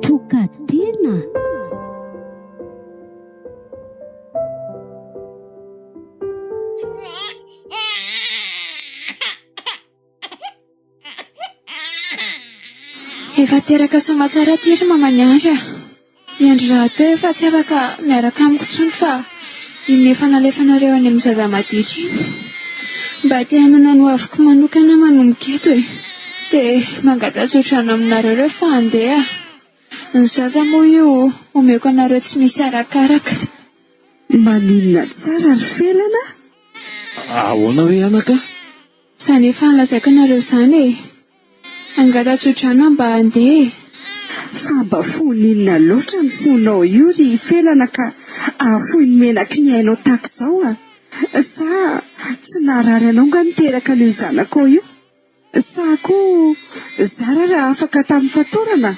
Toka-tena. Efa teraka soamatsara aty ry maman'i Andry a! I Andry rahateo efa tsy afaka miaraka amiko intsony fa iny efa nalefanareo any amin'ny zaza maditra iny. Mba te hanana ny hoaviko manokana aho manomboka eto e! Dia mangata-tsodrano aminareo ireo fa handeha. Ny zaza moa io omeko anareo tsy misy arakaraka. Maninona tsara ry Felana a? Ahoana hoe anaka? Izany efa nolazaiko anareo izany e! Angata-tsodrano aho mba handeha e! Fa mba fony inona loatra ny fonao io ry Felana ka ahafoy ny menaky ny ainao tahaka izao a! Sa tsy naharary anao nga niteraka an'io zanakao io? Sa koa zara raha afaka tamin'ny fatorana?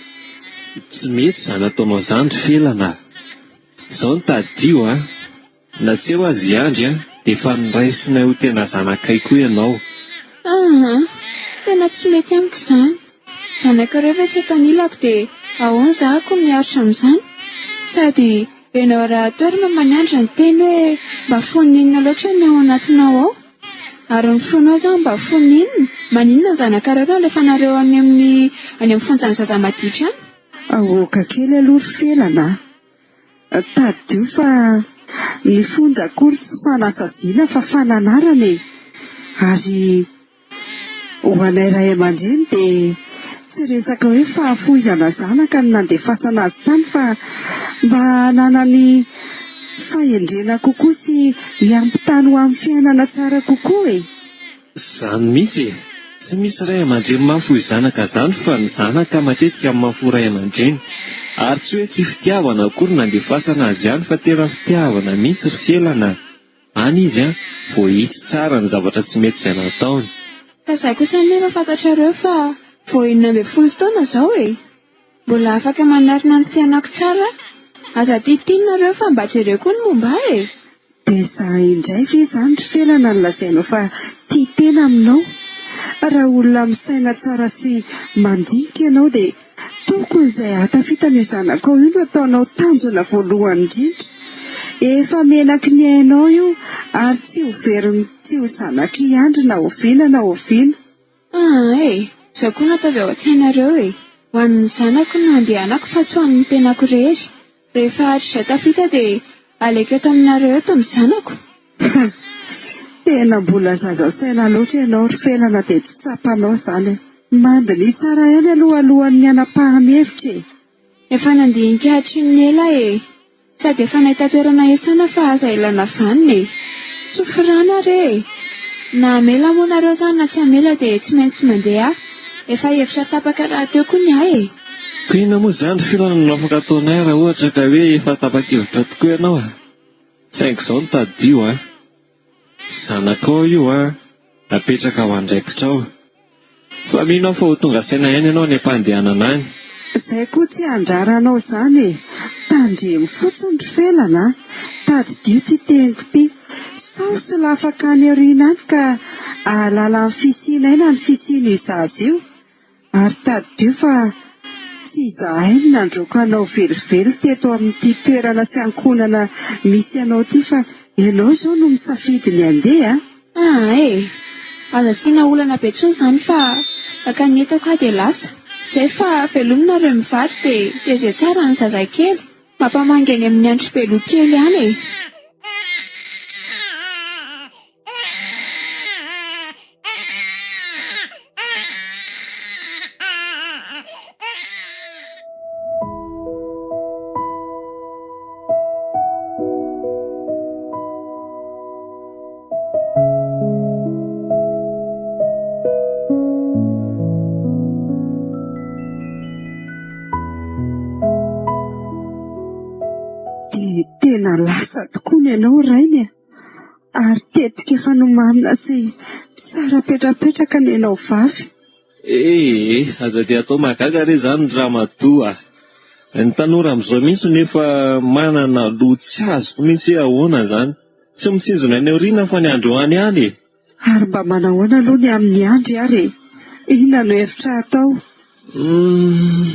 Tsy mety izany ataonao izany ry Felana a! Izao no tadidio a! Na tsy eo aza i Andry a, dia efa noraisinay ho tena zanakay koa ianao. Aa! Tena tsy mety amiko izany. Zanakareo ve tsy eto anilako dia ahoana izaho ko miaritra amin'izany? Sady ianao rahateo ry maman'i Andry niteny hoe mba fony inona loatra ny ao anatinao ao? Ary ny fonao izao mba fony inona? Maninona ny zanakareo no alefanareo any amin'ny any amin'ny fonjan'ny zaza maditra any? Aoka kely aloha ry Felana a! Tadidio fa ny fonja akory tsy fanasaziana fa fananarana e! Ary ho anay ray aman-dreny dia tsy resaka hoe fahafoizana zanaka no nandefasana azy tany fa mba hananany fahendrena kokoa sy hiampitany ho amin'ny fiainana tsara kokoa e! Zany mihitsy e! Tsy misy ray aman-dreny mahafoy zanaka zany fa ny zanaka matetika no mahafoy ray aman-dreny. Ary tsy hoe tsy fitiavana akory nandefasana azy any fa tena fitiavana mihitsy ry Felana a! Any izy an, voahitsy tsara ny zavatra tsy mety izay nataony. Ka za kosa anefa fantatrareo fa vao 16 taona zao e! Mbola afaka manarina ny fiainako tsara aho. Aza titin nareo fa mba jereo koa ny momba ahy e! Dia za indray ve izany ry Felana no lazainao fa tia tena aminao? Raha olona misaina tsara sy mandinika ianao dia tokony izay hahatafitana io zanakao io no ataonao tanjona voalohany indrindra. Efa menaky ny ainao io ary tsy ho very tsy ho zanak'i Andry na oviana na oviana. Aa e! Zao koa no ataovy ao an-tsainareo e! Ho an'ny zanako no andehanako fa tsy ho an'ny tenako irery. Rehefa hatrizay tafita dia aleoko eto aminareo eto ny zanako. Ha! Tena mbola zaza saina loatra ianao ry Felana dia tsy tsapanao izany e! Mandiniha tsara ihany aloha alohan'ny hanapahana hevitra e! Efa nandinika hatry ny ela e! Sady efa nahita toerana hiasana fa aza ilana vanona e! Tsofy rano ary e! Na hamela moa nareo zany na tsy hamela dia tsy maintsy mandeha aho. Efa hevitra tapaka rahateo koa ny ahy e! Koa inona moa izany ry Filana no afaka ataonay raha ohatra ka hoe efa tapa-kevitra tokoa ianao a! Saingy izao no tadidio an! Zanakao io an! Napetraka ho andraikitrao. Fa mino aho fa ho tonga saina ihany ianao any am-pandehanana any. Izay koa tsy handrara anao izany e! Tandremo fotsiny ry Felana a! Tadidio ity teniko ity, sao solafaka any aoriana any ka hahalala ny fisianay na ny fisian'io zaza io. Ary tadidio fa tsy izahay no nandroaka anao velively teto amin'ity toerana sy ankohonana misy anao ity fa ianao izao no misafidy ny handeha a! Aa e! Aza asiana olana be intsony izany fa maka ny entako aho dia lasa. Izay fa velomy nareo mivady dia tezay tsara ny zazakely. Mampamangy any amin'ny andry beloha kely any e! Dia tena lasa tokoa ny anao rainy a! Ary tetika efa nomanina sy tsara petrapetraka ny anao vavy. Ee, aza dia atao mahagaga re izany ry ramatoa a! Ny tanora amin'izao mihitsy no efa manana loha tsy azoko mihitsy hoe ahoana izany. Tsy mitsinjona any aoriana fa ny androany ihany e! Ary mba manahoana aloha ny amin'i Andry ary e? Inona no hevitra hatao? Humm,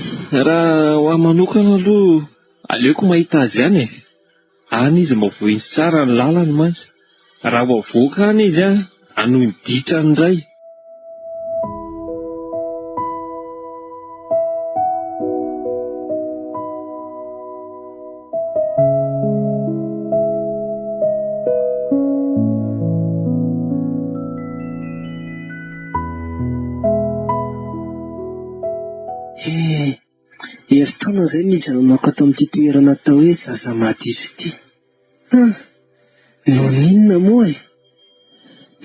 raha ho ahy manokana aloha aleoko mahita azy ihany e! Any izy mba voahintsy tsara ny lalany mantsy. Raha vao avoaka any izy an, hanohy ny ditrany indray. Eh! Herintaona izay no nijanonako ato amin'ity toerana atao hoe zaza maditra ity. Hum! Noho ny inona moa e?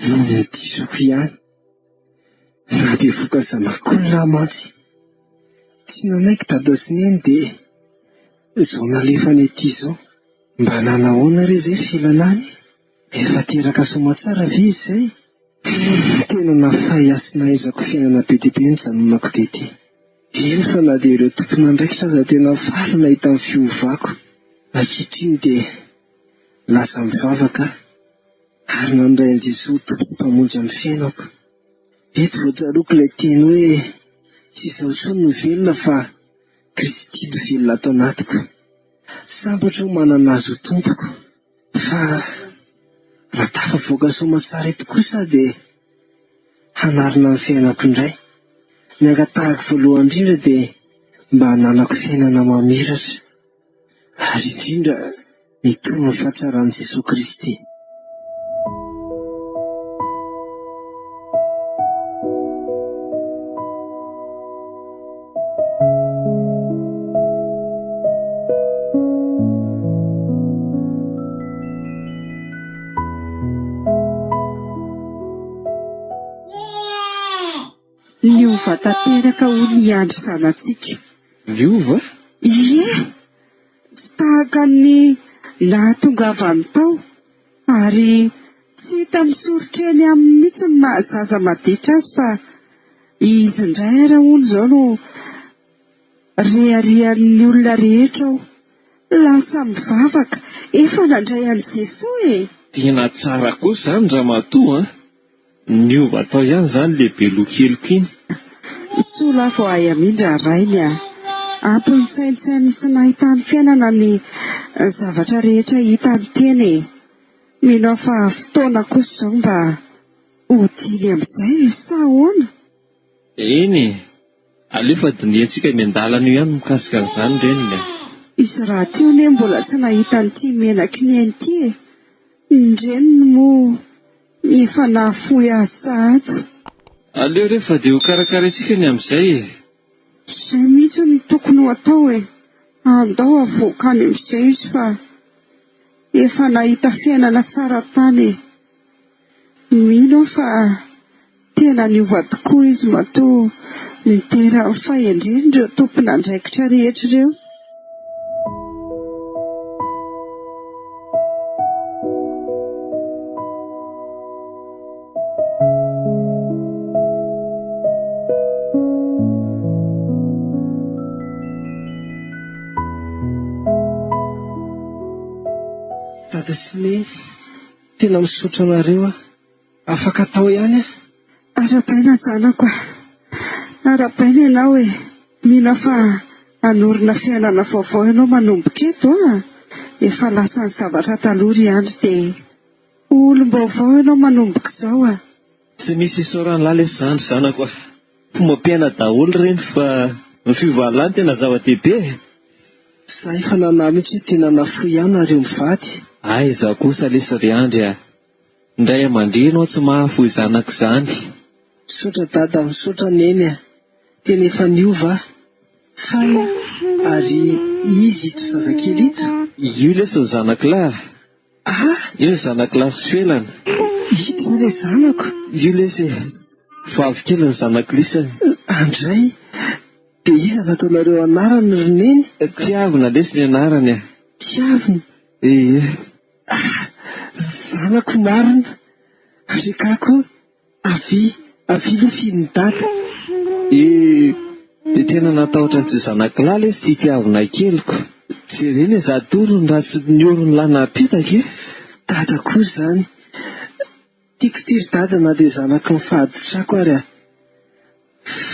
Noho ny ditrako ihany. Nahabevoka zanak'olona aho mantsy. Tsy nanaiky dada sy neny dia izao nalefany aty izao. Mba nanahoana re izay filana any? Efa teraka soamatsara ve izy izay? Tena nafay ahy sy nahaizako fiainana be dia be nijanonako tety. Eny fa na dia ireo tompon'andraikitra aza tena faly nahita ny fiovako. Ankehitriny dia lasa mivavaka aho ary nandray an'i Jesoa ho Tompo sy Mpamonjy amin'ny fiainako. Eto vao tsaroako ilay teny hoe tsy izaho intsony no velona fa Kristy no velona ato anatiko. Sambatra aho manana Azy ho Tompoko. Fa raha tafavoaka soamatsara eto kosa aho dia hanarina ny fiainako indray. Ny angatahako voalohany indrindra dia mba hananako fiainana mamiratra ary indrindra mitory ny fahatsaran'i Jesoa Kristy. Niova tanteraka hono i Andry zanatsika. Niova? Ie! Tsy tahaka ny nahatongavany tao ary tsy hita misoritra eny aminy mihitsy ny maha zaza maditra azy fa izy indray ary hono izao no reharehan'ny olona rehetra ao. Lasa mivavaka, efa nandray an'i Jesoa e! Tena tsara kosa izany ramatoa an! Niova tao ihany izany le beloha keliko iny. Soa lahy vao hay hamindra rainy a! Ampy nisaintsaininy sy nahitany fiainana ny zavatra rehetra hitany teny e! Mino aho fa fotoana kosa izao mba hodiany amin'izay e! Sa ahoana? Eny e! Aleo fa dinihantsika miandalana eo ihany mikasika an'izany reniny a! Izy rahateo anie mbola tsy nahita an'ity menaky ny ainy ity e! Ny reniny moa efa nahafoy azy sahady. Aleo re fa dia ho karakaraintsika ny amin'izay e! Izay mihitsy no tokony ho atao e! Andao avoaka any amin'izay izy fa efa nahita fiainana tsara tany e! Mino aho fa tena niova tokoa izy matoa nidera ny fahendreny ireo tompon'andraikitra rehetra ireo. Dada sy Neny, tena misaotra anareo aho. Afaka atao ihany aho. Arahabaina zanako a! Arahabaina ianao e! Mino aho fa hanorina fiainana vaovao ianao manomboka eto a! Efa lasa ny zavatra taloha ry Andry dia ho olom-baovao ianao manomboka izao a! Tsy misy isaoran'lah lesy zandry zanako a! Fombam-piaina daholo ireny fa ny fiovan'lah no tena zava-dehibe e! Za efa nanahy mihitsy hoe tena nafoy ahy nareo mivady. Aiza kosa lesy ry Andry a! Ny ray aman-dreny hoa tsy mahafoy zanaka izany. Misaotra dada, misaotra neny a! Tena efa niova aho. Faly aho ary izy ito zazakely ito? Io lesy ny zanak'lah a! Ah! Io ny zanak'lah sy felana. Ito ve ilay zanako? Io lesy e! Vavy kely ny zanak'lisany. Andray! Dia iza no ataonareo anarany ry neny? Tiavina lesy ny anarany a! Tiavina? Ie. Ah! Zanako marina! Andriakako, avia, avia aloha fihin'i dada. Eh! Dia tena natahotra ny tsy ho zanak'lahy lesy ity tiavina keliko. Jerena e za dorony raha tsy ny orony lahy napetaka e! Dada koa izany. Tiako ity ry dada na dia zanaky ny fahaditrako ary aho.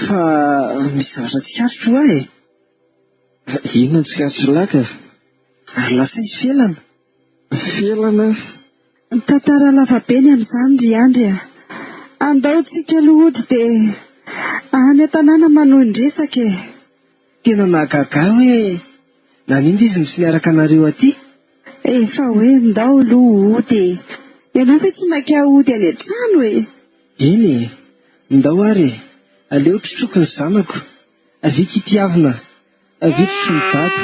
Fa misy zavatra tsikaritro hoa e! Inona ny tsikaritry lahy ka? Ary lasa izy felana. Felana? Tantara lava be ny amin'izany ry Andry a! Andao tsika aloha hody dia any an-tanàna manohy ny resaka e! Tena nahagaga ahy hoe naninona izy no tsy niaraka anareo aty? Efa hoe ndao aloha hody e! Ianao ve tsy maika hody any an-trano e? Eny e! Ndao ary e! Aleo trotroko ny zanako, avia kitiavina, avia trotroin'i dada.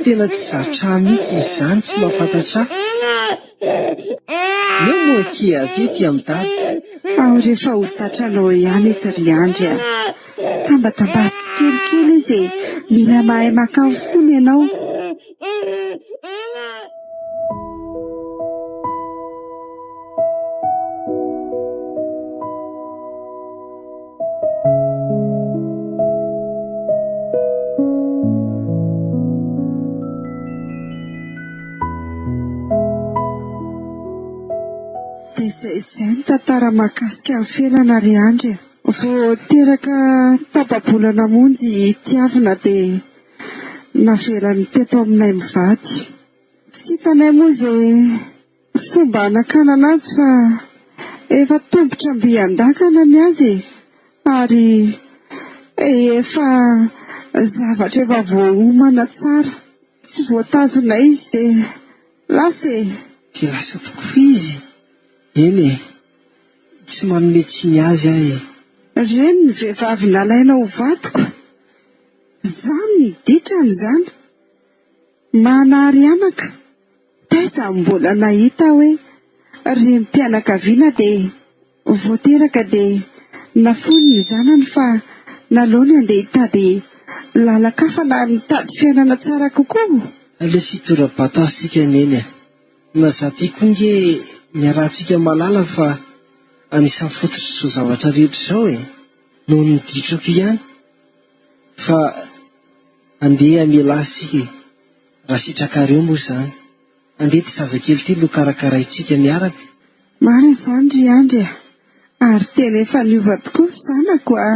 Tena tsy zatra ahy mihitsy izy izany, tsy mahafantatra ahy. Eo moa akia, avia aty amin'i dada. Ao rehefa ho zatra anao ihany izy ry Andry a! Tambatambazo tsikelikely izy e! Mila mahay maka ny fony ianao. Dia izay izay ny tantara mahakasika an'i Felana ry Andry a! Vao teraka tapa-bolana monjy i Tiavina dia navelany teto aminay mivady. Tsy hitanay moa izay fomba hanakanana azy fa efa tombotra mby an-dakana ny azy e! Ary efa zavatra efa voaomana tsara. Tsy voatazonay izy dia lasa e! Dia lasa tokoa izy? Eny e! Tsy manome tsiny azy aho e! Ireny ny vehivavy nalaina ho vadiko. Izany ny ditrany izany. Manary anaka, taiza mbola nahita hoe renim-pianakaviana dia vao teraka dia nafoiny ny zanany fa naleony handeha hitady lalan-kafa na nitady fiainana tsara kokoa? Aleo tsy hitora-bato azy tsika neny a! Na za ty koa nge niarahantsika mahalala fa anisan'ny fototr'izao zavatra rehetra izao e! Noho ny ditrako ihany fa Andeha hamela azy tsika e! Raha sitrakareo moa izany. Andeha ity zazakely ity no karakaraintsika miaraka. Marina izany ry Andry a! Ary tena efa niova tokoa ny zanako a!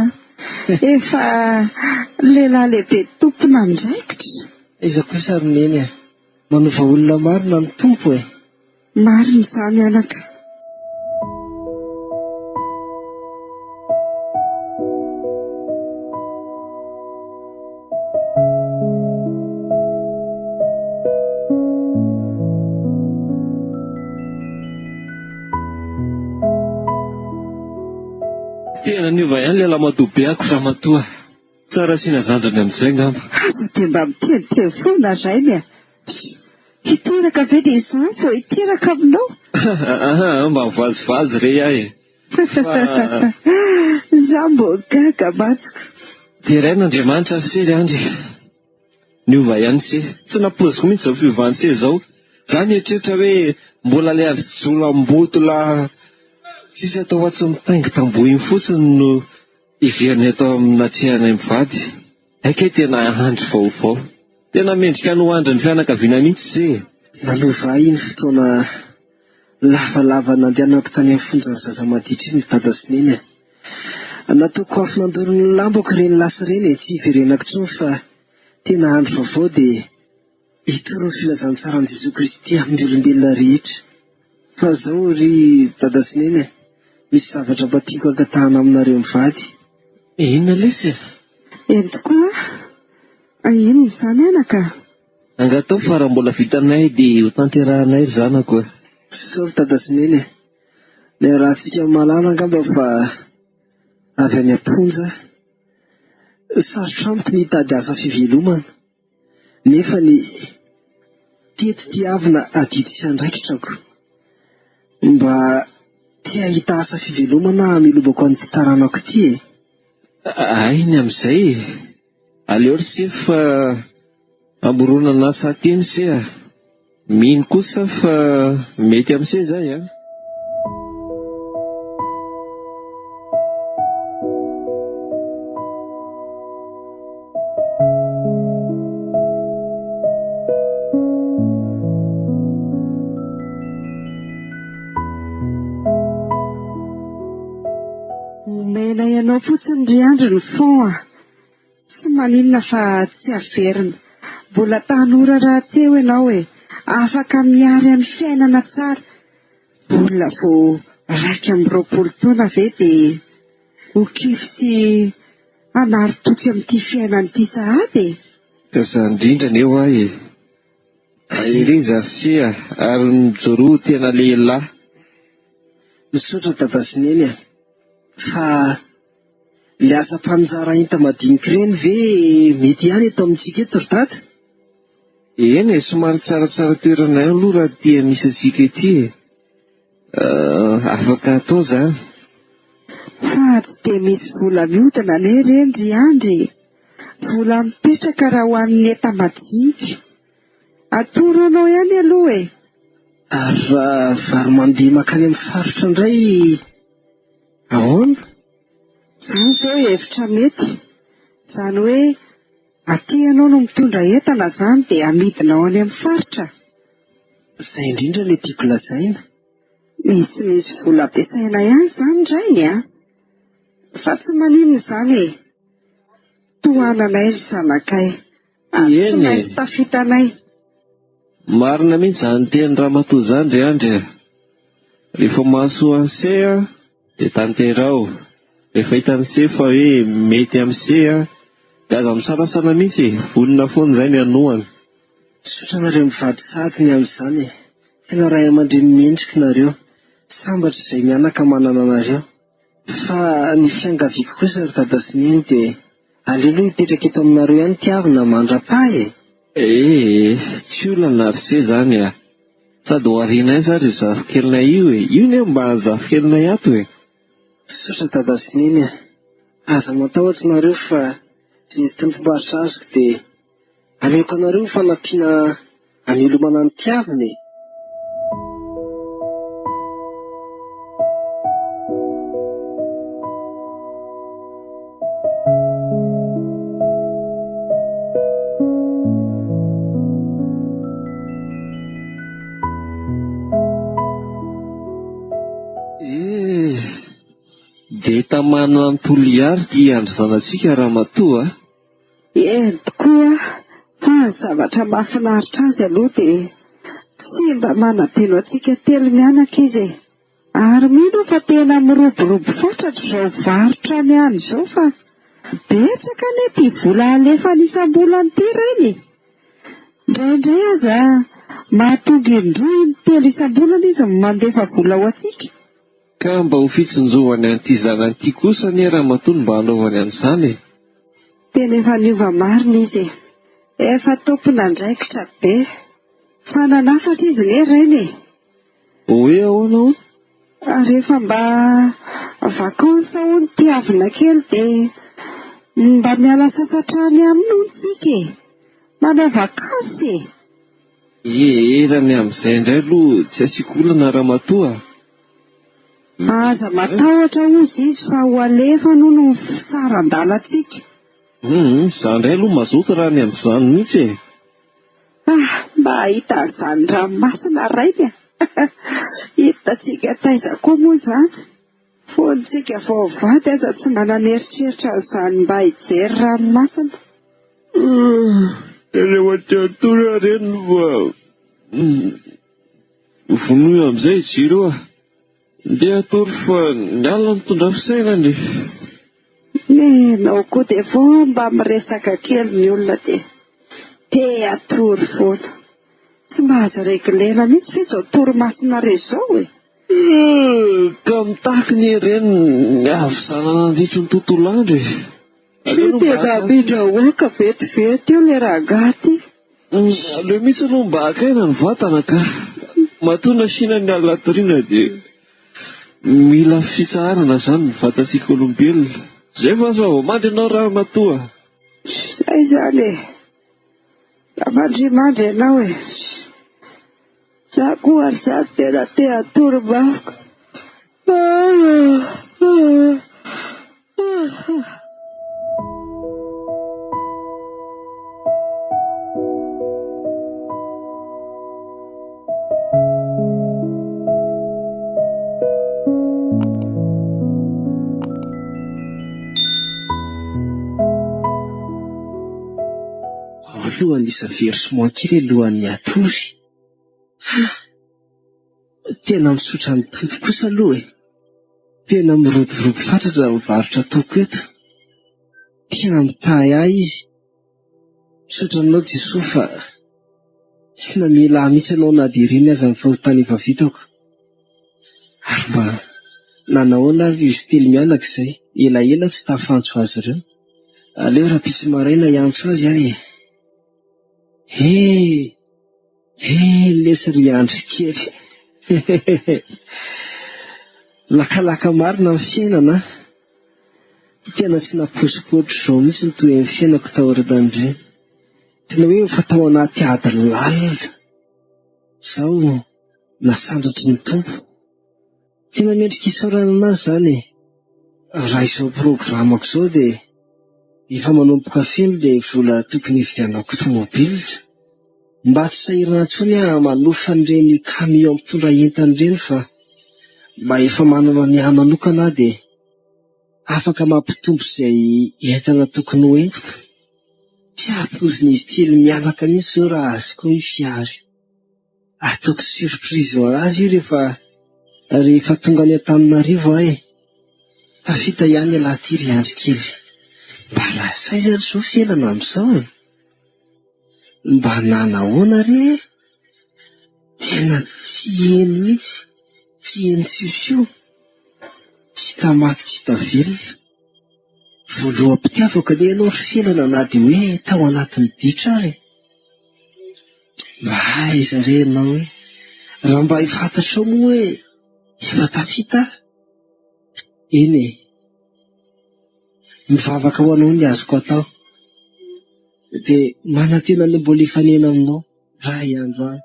Efa lehilahy lehibe tompon'andraikitra. Aiza kosa ry Neny a! Manova olona marina ny Tompo e! Marina izany anaka. Tena niova ihany ilay ramatoa be ako ramatoa. Tsara asiana zandriny amin'izay angamba. Aza dia mba miteniteny foana rainy a! Hiteraka ve dia izaho vao hiteraka aminao? Aa mba mivazivazy re aho e! Fa. Izaho mbô gaga mantsy ko. Deraina Andriamanitra ry se ry Andry e! Niova ihany se. Tsy nampoiziko mihitsy izao fiovan'i se izao. Za nieritreritra hoe mbola ilay Andry jiolahimboto lahy tsisy atao afa-tsy mitaingi-tamboho iny fotsiny no hiverina eto amin'ny natrehanay mivady. Hay kay tena andry vaovao. Tena mendrika ny ho andrin'ny fianakaviana mihitsy se e! Nanova ahy iny fotoana lavalava nandehanako tany amin'ny fonjan'ny zaza maditra iny ry dada sy neny a! Nataoko afo nandoro ny lambako ireny lasa ireny e, tsy hiverenako intsony fa tena andro vaovao dia hitory ny filazantsaran'i Jesoa Kristy amin'ny olombelona rehetra. Fa zao ry dada sy neny a, misy zavatra mba tiako angatahana aminareo mivady. Inona lesy e? Eny tokoa a! Inona izany anaka? Angataho fa raha mbola vitanay dia ho tanterahanay ry zanako a! Sao ry dada sy neny e! Niarahantsika mahalala angamba fa avy any am-ponja. Sarotra amiko ny hitady asa fivelomana. Nefa ny teto tiavina adidy sy andraikitrako. Mba te hahita asa fivelomana aho hamelomako an'ity taranako ity e! Hay ny amin'izay e! Aleo ry se fa hamoronana asa teny se a! Mino kosa fa mety amin'se izay an! Omenao fotsiny ry Andry ny fond a! Tsy maninona fa tsy averina. Mbola tanora rahateo ianao e! Afaka mihary amin'ny fiainana tsara. Olona vao 21 taona ve dia ho kivy sy hanary toky amin'ity fiainana ity sahady e? Ka izany indrindra anie hoa e! Mahereza ry se a! Ary mijoroa ho tena lehilahy. Misaotra dada sy neny a! Fa le asa mpaninjara enta-madinika ireny ve mety ihany eto amintsika eto ry dada? Eny e, somary tsaratsara toerana ihany aloha raha ity misy antsika ity e. Afaka atao izany. Fa tsy dia misy vola mihodina anie ireny ry Andry e! Vola mipetraka raha ho an'ny enta-madinika. Atoro anao ihany aloha e! Ary raha vary mandeha mankany amin'ny faritra indray ahoana? Izany izao hevitra mety. Izany hoe aty ianao no mitondra entana izany dia amidinao any amin'ny faritra. Izay indrindra ilay tiako lazaina. Misimisy vola ampiasaina ihany izany rainy a! Fa tsy maninona izany e! Tohananay ry zanakay ary tsy Eny e! maintsy tafitanay. Marina mihitsy izany tenin'i ramatoa izany ry Andry a! Rehefa mahasoa an'i se a, dia tanteraho. Rehefa hitan'i se fa hoe mety amin'i se a, dia aza misalasala mihitsy e! Vonona foana izahay ny hanohana. Misaotra anareo mivady sahady ny amin'izany e! Tena ray aman-dreny mendrika nareo. Sambatra izay mianaka manana anareo. Fa ny fiangaviako kosa ry dada sy neny dia aleo aloha hipetraka eto aminareo ihany Tiavina mandra-paha e! Ee, tsy olana ry se zany a! Sady ho arinay za ry zafikelinay io e! Io ne mba zafikelinay ato e! Misaotra dada sy neny a! Aza matahotra nareo fa izay tompom-barotra azoko dia Aleoko anareo ho fanampiana hamelomana ny tiavina e! Eh! Dia tamana any Toliary ity andry zanatsika ramatoa a! Eny tokoa, fa ny zavatra mahafinaritra azy aloha dia tsy mba manadino antsika telo mianaka izy e! Ary mino aho fa tena miroborobo fatratra izao varotra any any izao fa betsaka anie ity vola alefany isam-bolana ity rainy e! Indraindray aza mahatonga indroa intelo isam-bolana izy no mandefa vola ho antsika. Ka mba ho fitsinjovany an'ity zanany ity kosa anie ramatoa no mba hanaovany an'izany e! Tena efa niova marina izy e! Efa tompon'andraikitra be. Fa nanafatra izy ne rainy e! Hoe ahoana hono? Rehefa mba vacances hono tiavina kely dia mba miala sasatra any aminy hono tsika e! Manao vacances e! Ee, raha ny amin'izay indray aloha tsy asiako olana ramatoa a! Aza matahotra hozy izy fa ho alefany hono ny fisaran-dalantsika. Hum, za indray aloha mazoto raha ny amin'izany mihitsy e! Ah, mba hahita an'izany ranomasina rainy a! Hitantsika taiza koa moa izany? Fony tsika vao vady aza tsy mba naneritreritra an'izany mba hijery ranomasina. Tena efa te hatory aho reniny fa vonoy amin'izay i jiro a! Ndeha hatory fa ny alina mitondra fisainana e! Nenao koa dia vao mba miresaka kely ny olona dia te hatory foana. Tsy mahazo reglena mihitsy ve izao torimasonareo izao e? Ka mitaky ny ireny ny havizanana nandritry ny tontolo andro e! Aleo tena midraoaka vetivety eo le rangahy ty. Aleo mihitsy aloha mba haka aina ny vatana ka. Matoa nasiana ny alina hatoriana dia mila fitsaharana izany ny vatantsika olombelona. Izay fa sao vao mandry ianao ramatoa. Zay izany e. Tafandrimandry ianao e. Za koa ary za tena te hatory mafy. aloha hanisa versement kely alohan'ny hatory. Ha! Tena misaotra ny Tompo kosa aloha e! Tena miroborobo fatratra ny varotra ataoko eto. Tena mitahy ahy Izy. Misaotra anao Jesoa fa tsy namela ahy mihitsy ianao na dia ireny aza ny fahotana efa vitako. Ary mba nanahoana ary izy telo mianaka izay? Elaela tsy tafantso azy ireo. Aleo rahampitso maraina hiantso azy aho e! He! He lesy ry Andry kely! Hehehehe! Lakalaka marina ny fiainana an! Tena tsy nampoiziko ohatr'izao mihitsy ny tohin'ny fiainako taorian'ireny. Tena hoe efa tao anaty ady lalina. Izao nasandratry ny Tompo. Tena mendrika isaorana anazy izany e! Raha izao programako izao dia efa manomboka feno ilay vola tokony hividianako tomobile. Mba tsy sahirana intsony aho manofa an'ireny camion mpitondra entana ireny fa mba efa manana ny ahy manokana aho dia afaka mampitombo izay entana tokony ho entiko. Tsy ampoizin'izy telo mianaka mihitsy izao raha azoko io fiara io. Ataoko surprise ho azy io rehefa rehefa tonga any Antananarivo aho e. Tafita ihany ialahy ity ry Andry kely. Mba lasa aiza ary izao fiainana amin'izao e? Mba nanahoana re e? Tena tsy heno mihitsy, tsy heno siosio, tsy hita maty tsy hita velona. Voaloham-pitiavako anie ianao ry fiainana na dia hoe tao anatin'ny ditra ary e! Mba aiza re ianao e? Raha mba fantatrao moa hoe efa tafita aho? Eny e! Mivavaka ho anao ny azoko atao. Dia manantena ny mbola hifanena aminao raha andro any.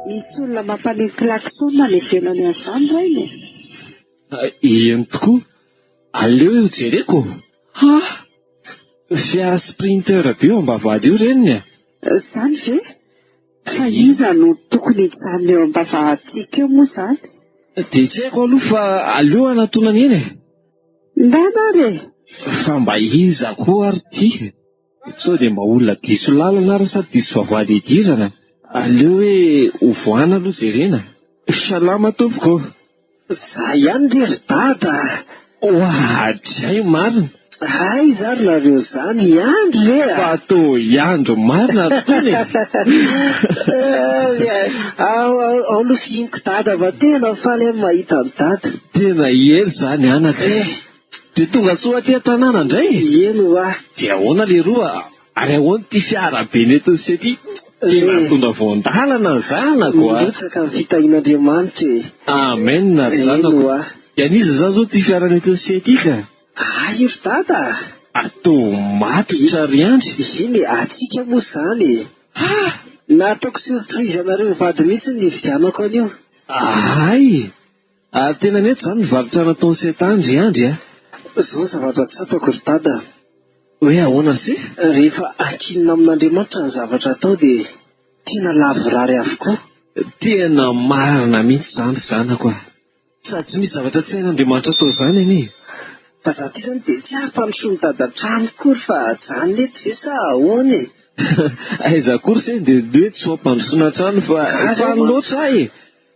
Misy olona mampaneno klaxon any ivelany an'izany rainy e! Eny tokoa, aleo io jereko. Ha! Fiara sprinter be eo ambavahady io reniny a! Izany ve? Fa iza no tokony hijanona eo ambavahadiko eo moa izany? Dia tsy haiko aloha fa aleo hanatonana eny e! Ndana ary e! Fa mba iza koa ary ity? Sao dia mba olona diso lalana ary sa diso vavahady hidirana? Aleo hoe hovoahana aloha jerena. Salama tompoko ô! Za ihany re ry dada a! Oadray marina! Aiza ary nareo zany hiandry ve a! Fa toa hiandry marina ry tony e! Ao aloha fihiniko dada fa tena faly aho mahita an'i dada. Tena ela izany anaka. Dia tonga soa aty an-tanàna indray e? Eny hoa. Dia ahoana leroa? Ary ahoana ity fiara be nentin'i se ity? Tena nitondra voan-dalana ny zanako a! Mirotsaka ny fitahian'Andriamanitra e! Amen ry zanako. Eny hoa. Dia an'iza izany izao ity fiara nentin'i se ity ka? Ahy ry dada a! Ataovy matotra ry Andry. Eny e, antsika moa izany e! Ha! Nataoko surprise anareo mivady mihitsy ny nividianako an'io. Hay! Ary tena nety izany ny varotra nataon'i Seta ry Andry a! Izao ny zavatra tsapako ry Dada. Hoe ahoana ry se? Rehefa ankinina amin'Andriamanitra ny zavatra atao dia tena lavorary avokoa. Tena marina mihitsy izany ry zanako a! Sady tsy misy zavatra tsy hain'Andriamanitra atao izany anie e! Fa za ty zany dia tsy hampandrosoan'i Dada trano akory fa ajanona eto ve sa ahoana e? Aiza akory se dia ny hoe tsy ho ampandrosoana trano fa faly loatra aho e!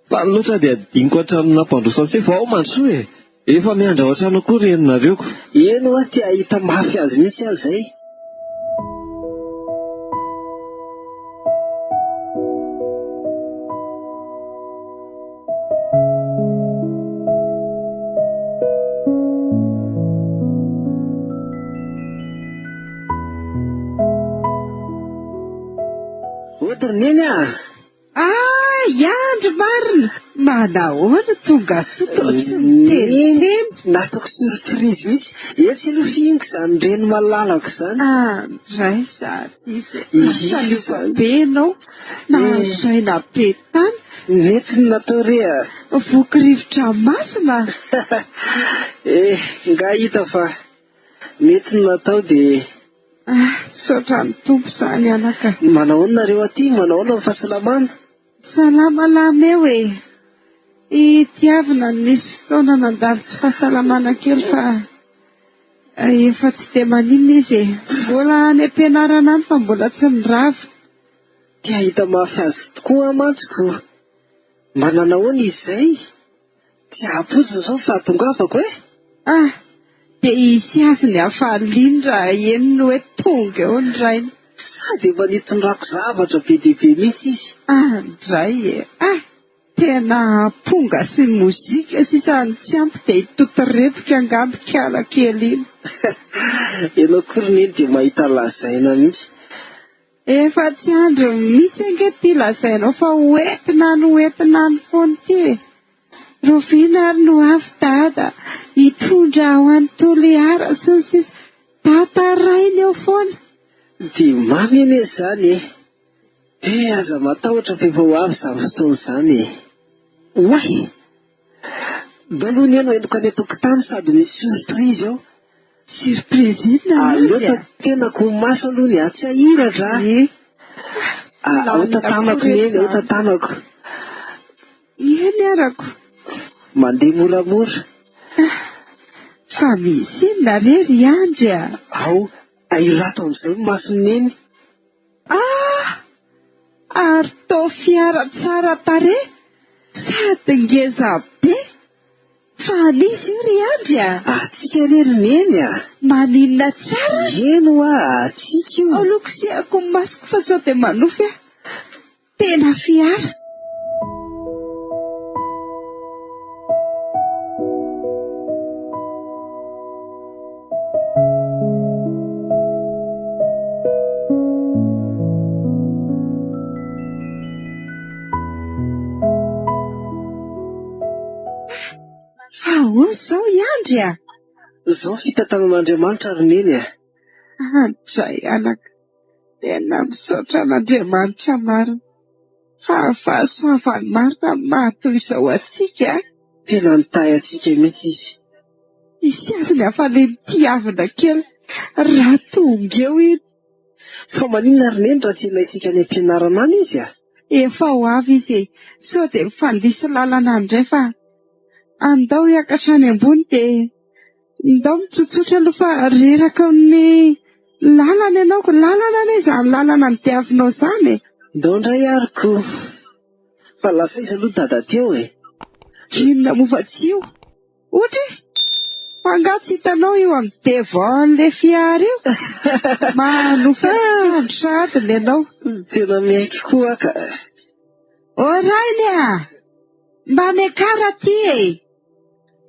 Faly loatra dia adinoko hatramin'ny nampandroso an'i Sefo. Ao mandrosoa e! Efa miandry ao an-trano koa ry reninareo ko. Eny hoa, te hahita mafy azy mihitsy aho izay. Ody ry Neny a! Ah, i Andry marina! Manahoana, tonga soa toa tsy miteniteny. Nataoko surprise mihitsy. Etsy aloha fihiniko izany reny malalako izany. Ah, raiza izy e. Lasa niova be ianao. Nahazo aina be tany. Nety ny natao re a. Voky rivotra masina. Eh, nga hita fa nety ny natao dia. Ah, misaotra ny Tompo izany anaka. Manahoana nareo aty, manahoana ny fahasalamana? Salama lameo e! I Tiavina no nisy fotoana nandalo tsy fahasalamana kely fa efa tsy dia maninona izy e! Mbola any am-pianarana any fa mbola tsy nirava. Te hahita mafy azy tokoa aho mantsy ko! Mba nanahoana izy izay? Tsy ahapotsiny izao ny fahatongavako e! Ah! Dia hisy azy ny hafaliany raha henony hoe tonga eo ny rainy. Sady efa nitondrako zavatra be dia be mihitsy izy. Andray e! Ah! Tena amponga sy mozika sisa no tsy ampy dia hitotorebika angamba ikala kely iny. Ianao koa ry Neny dia mahita lazaina mihitsy. Efa tsy andriny mihitsy ange ity lazainao fa ho entina any ho entina any foana ity e! Rahoviana ary no avy Dada hitondra ahy ho any Toliara sy ny sisa Tantarainy eo foana. Dia mamy anie izany e! Eh aza matahotra fa efa ho avy izany fotoana izany e! Oay! Ndao aloha neny hoentiko any an-tokotany sady misy surprise ao. Surprise inona Aleo Andry a? tapenako ny maso aloha ny ahy tsy hahiratra a! Eh! Ao Lalina tantanako koa re neny, ao izany. tantanako. Eny arako. Mandeha moramora. Fa misy inona re ry Andry a? Ao, ahirato amin'izay ny mason'i neny. Ah! Ary toa fiara tsara tarehy sady ngeza be. Fa an'iza io ry Andry a? Antsika re ry Neny a! Maninona tsara? Eny hoa, antsika io. Aleo kosehako ny masoko fa sao dia manofy aho. Tena fiara. Fa ahoana izao i Andry a? Izao fitantanan'Andriamanitra ry Neny a! Andray anaka, tena misaotra an'Andriamanitra marina fa fahasoavany marina no maha toy izao antsika a! Tena nitahy antsika mihitsy izy. Hisy azy ny hafalian'i Tiavina kely raha tonga eo iny. Fa maninona ry Neny raha tsy ilaintsika any am-pianarana any izy a? Efa ho avy izy e! Sao dia mifandiso lalana indray fa andao hiakatra any ambony dia ndao mitsotsotra aloha fa reraka amin'ny lalana ianao ko! Lalana anie izany lalana nodiavinao izany e! Ndao indray ary ko! Fa lasa aiza aloha dada teo e? Inona moa fa tsy io? Ohatra e! Fa angaha tsy hitanao io amin'ny devant an'ilay fiara io? Manofy andro sahady ny anao. Tena miaiky koa aho ka. Ô Rainy a! Mba miakara aty e!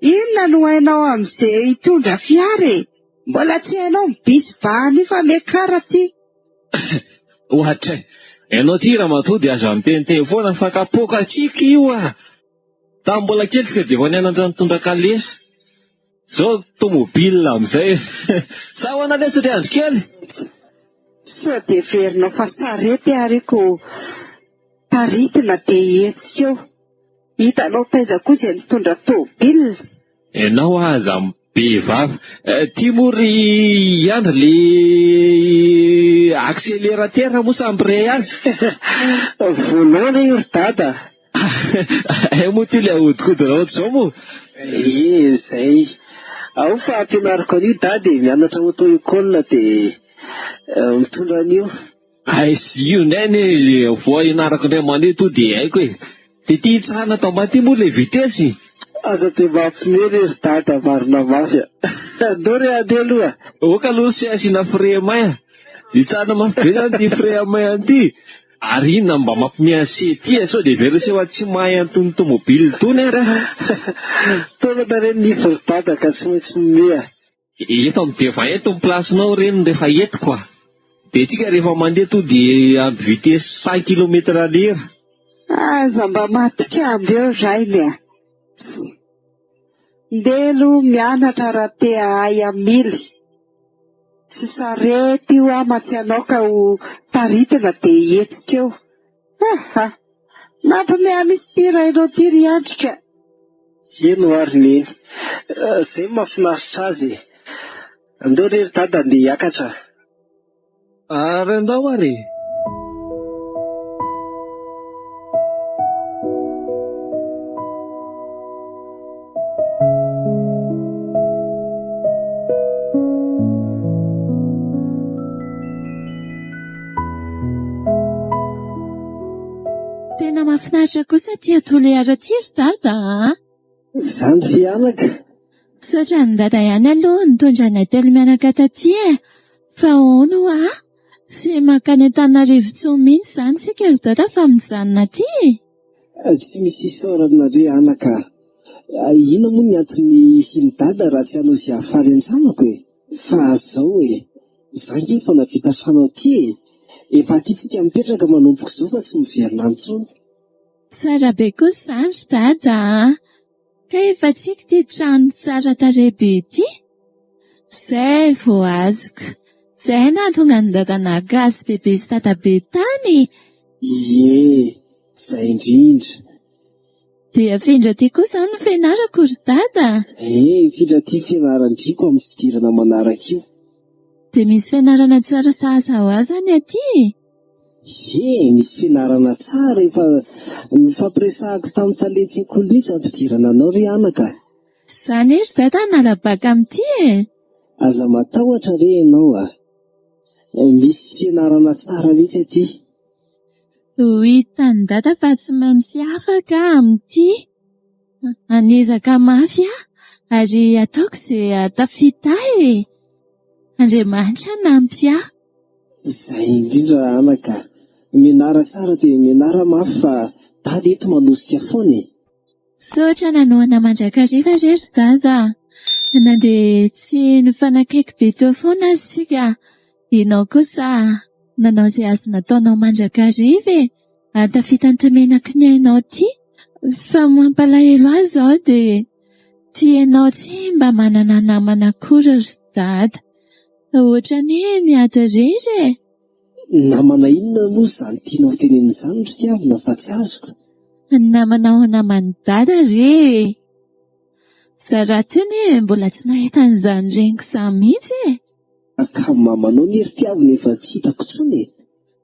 Inona no hainao amin'izay hitondra fiara e? Mbola tsy hainao ny bisy bahana io fa miakara aty. Ohatra e! Ianao ity ramatoa dia aza miteniteny foana fa kapoaka antsika io a! Tamin'ny mbola kely tsika dia efa nianatra nitondra kalesy. Zao tomobile amin'izay. Sa ahoana lesy ry Andry kely? Sao dia heverinao fa sarety ary io ko taritina dia hihetsika eo. Hitanao taiza koa izay nitondra tôbile? Enao aza be vava. Ty moa ry Andry le accélérateur moa sa embrayer azy? Volant re io ry dada. Hay moa ty le ahodikodina ohatr'izao moa? Ie zay. Ao fa ampianariko an'io dada e, mianatra auto école dia mitondra an'io. Aiza io indray anie vao ianarako indray mandeha to dia haiko e. Dia ity hitsahana ato ambany ity moa ilay vitesse. Aza dia mampiomehy re ry dada marina mafy a. Andao re handeha aloha. Ok aloha sy asiana frein à main. Hitsahana mafy be zany ity frein à main ity. Ary inona no mba mampiomehy an'i se ity e? Sao dia heverina se fa tsy mahay an'itony tomobile itony ary aho. Taona re ny nify ry dada ka tsy maintsy mihomehy a. Eto amin'ny devant eto ny place-nao reny rehefa eto quoi. Dia tsika rehefa mandeha to dia amin'ny vitesse cent kilomètre à l'heure. Aza mba matikambo eo rainy a! Tsia. Ndeha aloha mianatra raha te hahay hamily. Tsy sarety io ama tsy anao ka ho taritina dia hihetsika eo. Ha ha! Mampiomehy mihitsy ity rainao ity ry Andry ka! Eny hoa ry Neny. Izay no mahafinaritra azy e! Andao re ry Dada andeha hiakatra. Ary andao ary e! Tena mahafinaritra kosa ity Toliara ity ry Dada a! Izany ve anaka? Misaotra an'i Dada ihany aloha nitondra anay telo mianaka taty e! Fa hono hoa, tsy mankany Antananarivo intsony mihitsy izany isika ry Dada fa mijanona aty e! Tsy misy isaorana re anaka a! Inona moa ny antony hisian'i Dada raha tsy hanao izay hahafaly an-janako e? Fa zao e! Za nge efa navita trano aty e! Efa aty tsika mipetraka manomboka izao fa tsy miverina any intsony. Tsara be kosa izany ry Dada a! Kay efa tiako ity trano tsara tarehy be ity. Izay vao azoko. Izay nahatonga an'i Dada naka azy bebe sy dadabe tany. Ie, izay indrindra. Dia afindra aty koa izany ny fianarako ry Dada? Ie, afindra aty fianaran-driako amin'ny fidirana manaraka io. Dia misy fianarana tsara sahaza ho ahy izany aty e? Ie, misy fianarana tsara efa nifampiresahako tamin'ny talen-tsekoly mihitsy hampidirana anao ry anaka a! Izany ry Dada hanala bac amin'ity e! Aza matahotra re ianao a! Misy fianarana tsara mihitsy aty. Ho hitan'i Dada fa tsy maintsy afaka aho amin'ity. Hanezaka mafy aho ary hataoko izay hahatafita ahy e! Andriamanitra hanampy ahy. Izay indrindra anaka a! Mianara tsara dia mianara mafy fa Dada eto manosika foana e! Misaotra nanohana mandrakariva re ry Dada a! Na dia tsy nifanakaiky be teo foana aza isika, ianao kosa nanao izay azo nataonao mandrakariva e! Hahatafita an'ity menaky ny ainao ity. Fa ny mampalahelo ahy izao dia ity ianao tsy mba manana namana akory ry Dada. Ohatran'ny hoe miady irery e! Namana inona moa izany tianao tenenina izany ry Tiavina fa tsy azoko? Namana ho naman'i Dada re e! Za rahateo anie mbola tsy nahita an'izany reniko izany mihitsy e! Ka mamanao anie ry Tiavina efa tsy hitako intsony e!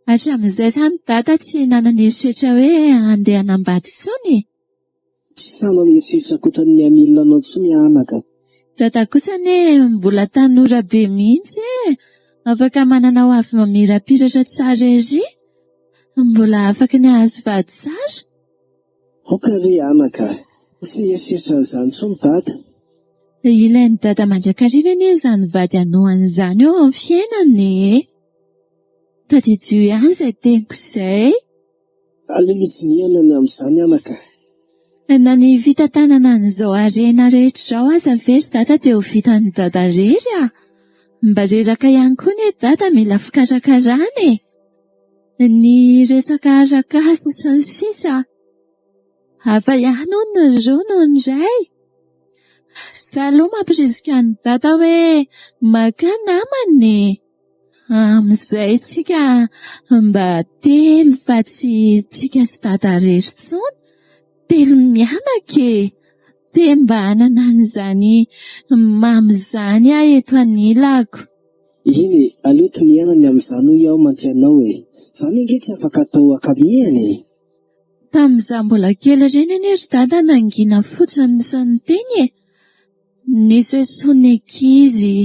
Hatramin'izay izany Dada tsy nanana eritreritra hoe handeha hanambady intsony e! Tsy nanana eritreritra ankoatra ny hamelona anao intsony aho anaka. Dada kosa anie mbola tanora be mihitsy e! Afaka manana ho avy mamirapiratra tsara ery! Mbola afaka ny hahazo vady tsara! Aoka re anaka, tsy hieritreritra an'izany intsony Dada. Ilain'i Dada mandrakariva anie izany vady hanohana izany eo amin'ny fiainany e! Tadidio ihany izay teniko izay. Aleo hidinihana ny amin'izany anaka. Na ny fitantanana an'izao harena rehetra izao aza ve ry Dada dia ho vitan'i Dada irery a! Mba reraka ihany koa anie Dada mila fikarakarana e! Ny resaka arak'asa sy ny sisa Hafa ihany hono ny roa noho ny iray. Za aloha mampirisika an'i Dada hoe makà namana e! Amin'izay tsika mba telo fa tsy tsika sy Dada irery intsony. Telo mianaka e! Te mba hanana an'izany mamy izany aho eto anilako. Eny e, aleo tinihana ny amin'izany hoy aho mantsy anao e! Izany ange tsy afaka atao ankamehana e! Tamin'izaho mbola kely ireny anie ry Dada nangina fotsiny sy niteny e! Nisoesoin'ny ankizy,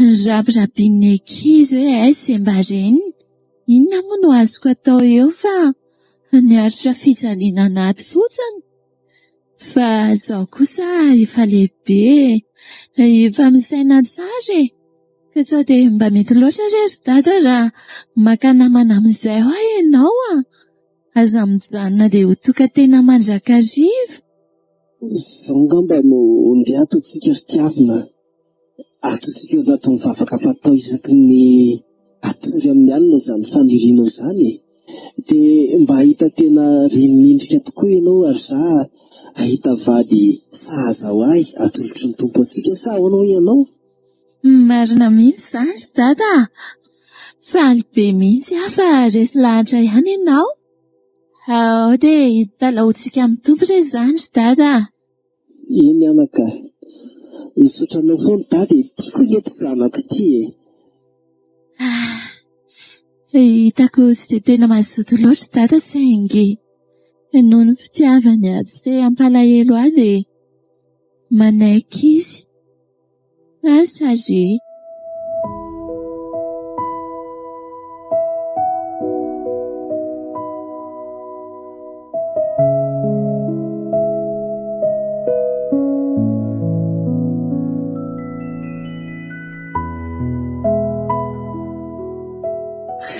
nirabirabian'ny ankizy hoe aiza izay mba reniny. Inona moa no azoko atao eo fa niaritra fijaliana anaty fotsiny. Fa izaho kosa efa lehibe e, efa misaina tsara e! Ka sao dia mba mety loatra re ry Dada raha maka namana amin'izay hoa ianao a! Aza mijanona dia ho tokan-tena mandrakariva. Izao angamba no ndeha ataontsika ry Tiavina a! Ataontsika eo anatin'ny vavaka fatao isaky ny hatory amin'ny alina izany fanirianao izany e! Dia mba hahita tena reny mendrika tokoa ianao ary za hahita vady sahaza ho ahy atolotry ny Tompo antsika sa ahoana hoy ianao? Marina mihitsy izany ry Dada a! Faly be mihitsy aho fa resy lahatra ihany ianao. Ao dia hitalahoantsika amin'ny Tompo re izany ry Dada a! Eny anaka a! Misaotra anao foana Dada e! Tiako anie ity zanako ity e! Ah! Hitako tsy dia tena mazoto loatra Dada saingy noho ny fitiavany ahy tsy te hampalahelo ahy dia manaiky izy. Asa re.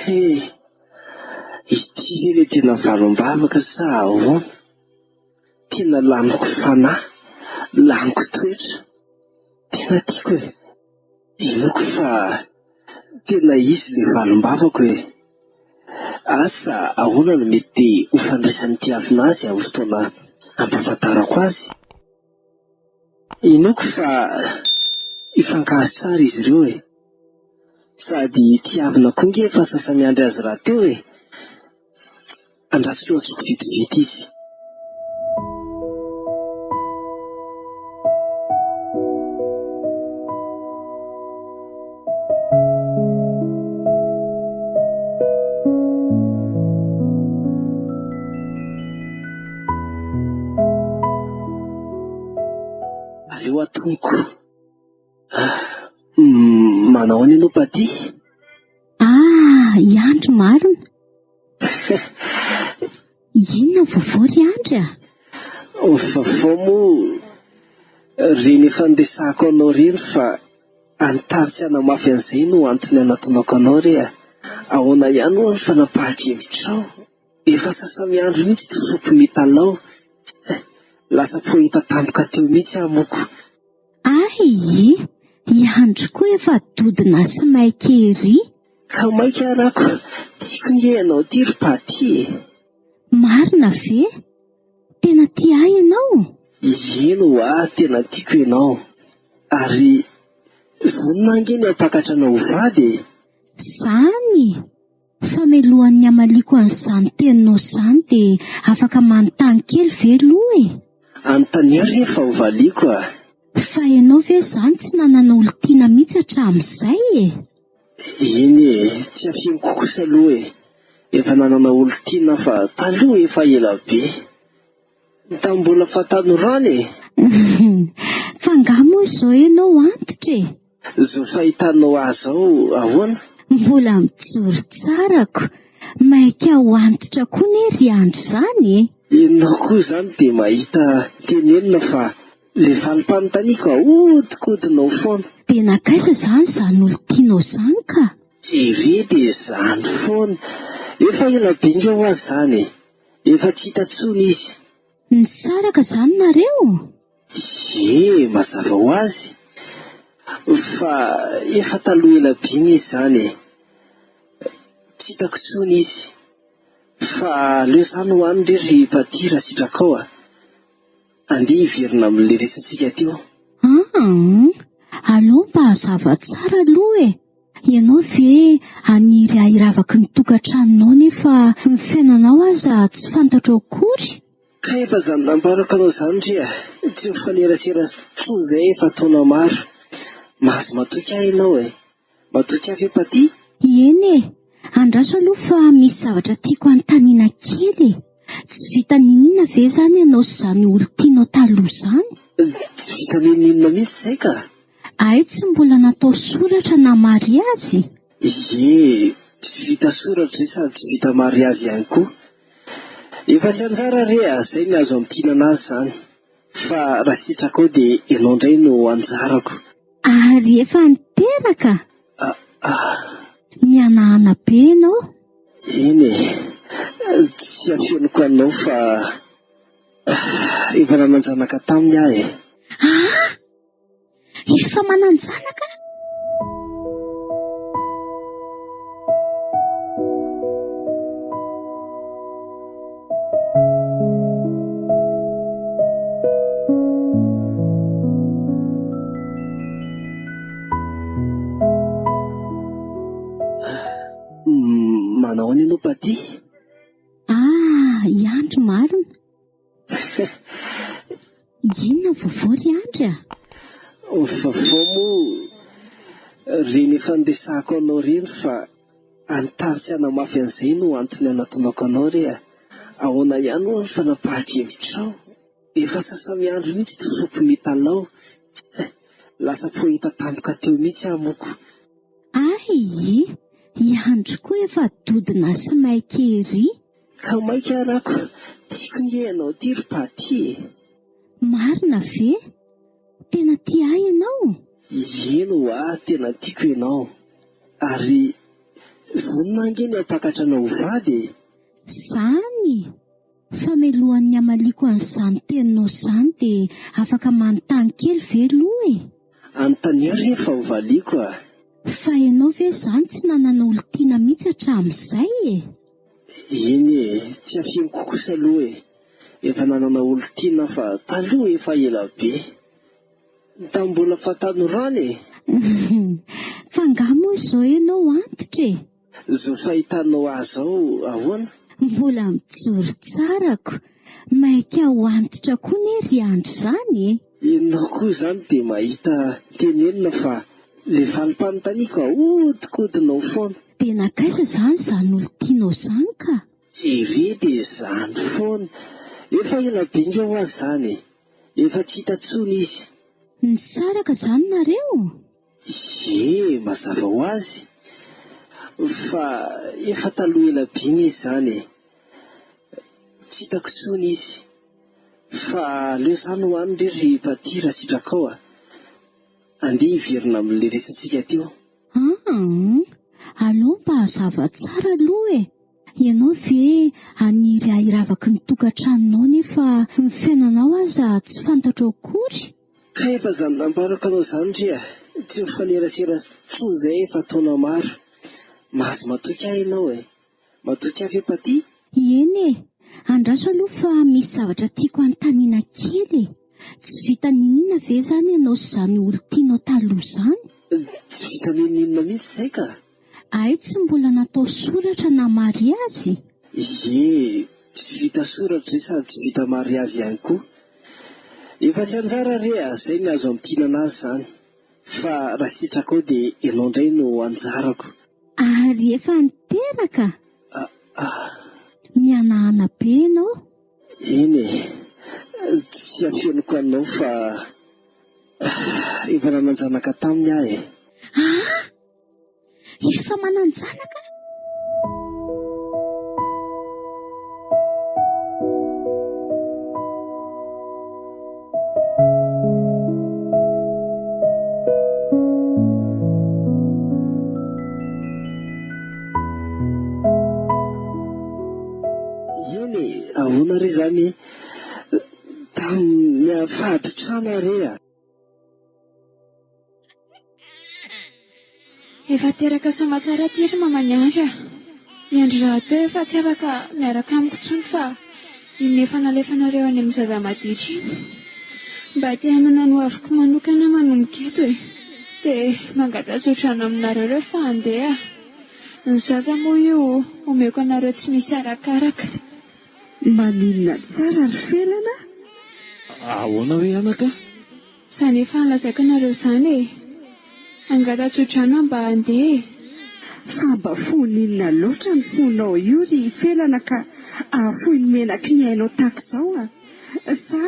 He! Ity ve ilay tena valim-bavaka sa ahoana? Tena laniko fanahy, laniko toetra. Tena tiako e! Inoako fa tena izy ilay valim-bavako e! Asa ahoana no mety ho fandraisan'i Tiavina azy amin'ny fotoana hampahafantarako azy? Inoako fa hifankahazo tsara izy ireo e! Sady Tiavina koa nge efa sasa-miandry azy rahateo e! Andraso aloha antsoiko vetivety izy. Aleo atoniko. Manao ahoana ianao Patty? Ah, i Andry marina. Inona ny vaovao ry Andry a? Ny vaovao moa, ireny efa niresahako anao ireny fa hanontany sy hanamafy an'izay no antony hanatonako anao re a! Ahoana ihany ho'a ny fanapahan-kevitrao? Efa sasa-miandry mihitsy ity foko mitalaho. Eh, lasa poeta tampoka teo mihitsy aho moko. Ay i Andry koa efa dodona sy maika ery. Ka maika ary ako, tiako nge ianao ity ry Patty e! Marina ve? Tena tia ahy ianao? Eny ho'a, tena tiako ianao. Ary vonona ange ny hampakatra anao ho vady e! Zany! Fa mialohan'ny hamaliako an'izany teninao izany dia afaka manontany kely ve aloha e? Anontanio re fa ho valiako a! Fa ianao ve izany tsy nanana olon-tiana mihitsy hatramin'izay e? Eny e, tsy afeniko kosa aloha e! Efa nanana olon-tiana aho fa taloha efa ela be. Tamin'ny mbola fahatanorana e! Fa angaha moa izao ianao antitra e? Izao fahitanao ahy izao ahoana? Mbola mijoro tsara ko! Maika ho antitra koa ne ry Andry izany e! Ianao koa izany dia mahita tenenina fa le valim-panontaniako ahodikodinao foana. Dia nankaiza izany izany olon-tianao izany ka? Jereo dia izany foana. Efa ela be nge hoa izany e! Efa tsy hita tsony izy. Nisaraka izany nareo? Ie, mazava ho azy. Fa efa taloha ela be anie izany e. Tsy hitako intsony izy. Fa aleo izany ho any re ry Patty raha sitrakao a. Andeha hiverina amin'ilay resatsika teo. Aa, aleo mba hazava tsara aloha e. Ianao ve haniry hahiravaky ny tokantranonao nefa ny fiainanao aza tsy fantatrao akory? Ka efa zany nambarako anao zany re a! Tsy mifanerasera intsony zay efa taona maro. Mahazo matoky ahy ianao e! Matoky ahy ve Patty? Eny e! Andraso aloha fa misy zavatra tiako hanontaniana kely e! Tsy vita n'inon'inona ve izany ianao sy izany olon-tianao taloha izany? Tsy vita n'inon'inona mihitsy izay ka! Hay tsy mbola natao soratra na mariazy? Ie, tsy vita soratra izay sady tsy vita mariazy ihany koa. Efa tsy anjara re a, zay ny azo amintinana azy zany. Fa raha sitrakao dia ianao indray no anjarako. Ary efa niteraka? Ah ah. Mihanahana be ianao. Eny e, tsy afeniko anao fa efa nanan-janaka taminy aho e. Ah! Efa manan-janaka? Manao ahoana ianao Patty? Ah, i Andry marina. Inona ny vaovao ry Andry a? Ny vaovao moa, ireny efa niresahako anao ireny fa. Hanontany sy hanamafy an'izay no antony anatonako anao re a! Ahoana ihany ho'a ny fanapahan-kevitrao? Efa sasa-miandry mihitsy ity foko mitalaho. Eh! Lasa poeta tampoka teo mihitsy aho moko. Ay! I Andry koa efa dodona sy maika ery. Ka maika ary ako, tiako nge ianao ity ry Paty e! Marina ve? Tena tia ahy ianao? Eny ho'a, tena tiako ianao. Ary vonona ange ny hampakatra anao ho vady e! Zany! Fa mialohan'ny hamaliako an'izany teninao izany dia afaka manontany kely ve aloha e? Anontanio re fa ho valiako a! Fa ianao ve izany tsy nanana olon-tiana mihitsy hatramin'izay e? Eny e, tsy afeniko kosa aloha e! Efa nanana olon-tiana aho fa taloha efa ela be. Tamin'ny mbola fahatanorana e! Fa angaha moa izao ianao antitra e? Zao fahitanao ahy zao ahoana? Mbola mijoro tsara ko! Maika ho antitra koa ne ry Andry zany e! Ianao koa izany dia mahita tenenina fa le valim-panontaniako ahodikodinao foana. Dia nankaiza izany izany olon-tianao izany ka? Jerry dia izany foana. Efa ela be nge hoa izany e! Efa tsy hita tsony izy. Nisaraka izany nareo? Ie, mazava ho azy. Fa efa taloha ela be anie izany e. Tsy hitako intsony izy. Fa aleo izany ho any re ry Paty raha sitrakao a. Andeha hiverina amin'ilay resatsika teo. Aa, aleo mba hazava tsara aloha e. Ianao ve haniry ahy hiravaky ny tokantranonao nefa ny fiainanao aza tsy fantatrao akory? Ka efa zany nambarako anao zany ry a! Tsy mifanerasera tsony zay efa taona maro. Mahazo matoky ahy ianao e! Matoky ahy ve Paty? Eny e! Andraso aloha fa misy zavatra tiako hanontaniana kely e! Tsy vita n'inon'inona ve zany ianao sy zany olon-tianao taloha zany? Tsy vita n'inon'inona mihitsy zay ka! Hay tsy mbola natao soratra na mariazy? Ie, tsy vita soratra izay sady tsy vita mariazy ihany koa. Efa tsy anjara re a, zay ny azo amintinana azy izany. Fa raha sitrakao dia ianao indray no anjarako. Ary efa niteraka? Ah ah. Mihanahana be ianao. Eny e, tsy afeniko anao fa efa nanan-janaka taminy aho e. Ah! Efa manan-janaka? Eny e, ahoana re izany? Tamin'ny fahaditrana re a! Efa teraka soamatsara aty ry maman'i Andry a! I Andry rahateo efa tsy afaka miaraka amiko intsony fa iny efa nalefanareo any amin'ny zaza maditra iny. Mba te hanana ny hoaviko manokana aho manomboka eto e! Dia mangata-tsodrano aminareo ireo fa handeha. Ny zaza moa io omeko anareo tsy misy arakaraka. Maninona tsara ry Felana a! Ahoana hoe anaka? Izany efa nolazaiko anareo izany e! Angata-tsodrano aho mba handeha e! Fa mba fony inona loatra ny fonao io ry Felana ka ahafoy ny menaky ny ainao tahaka izao a! Sa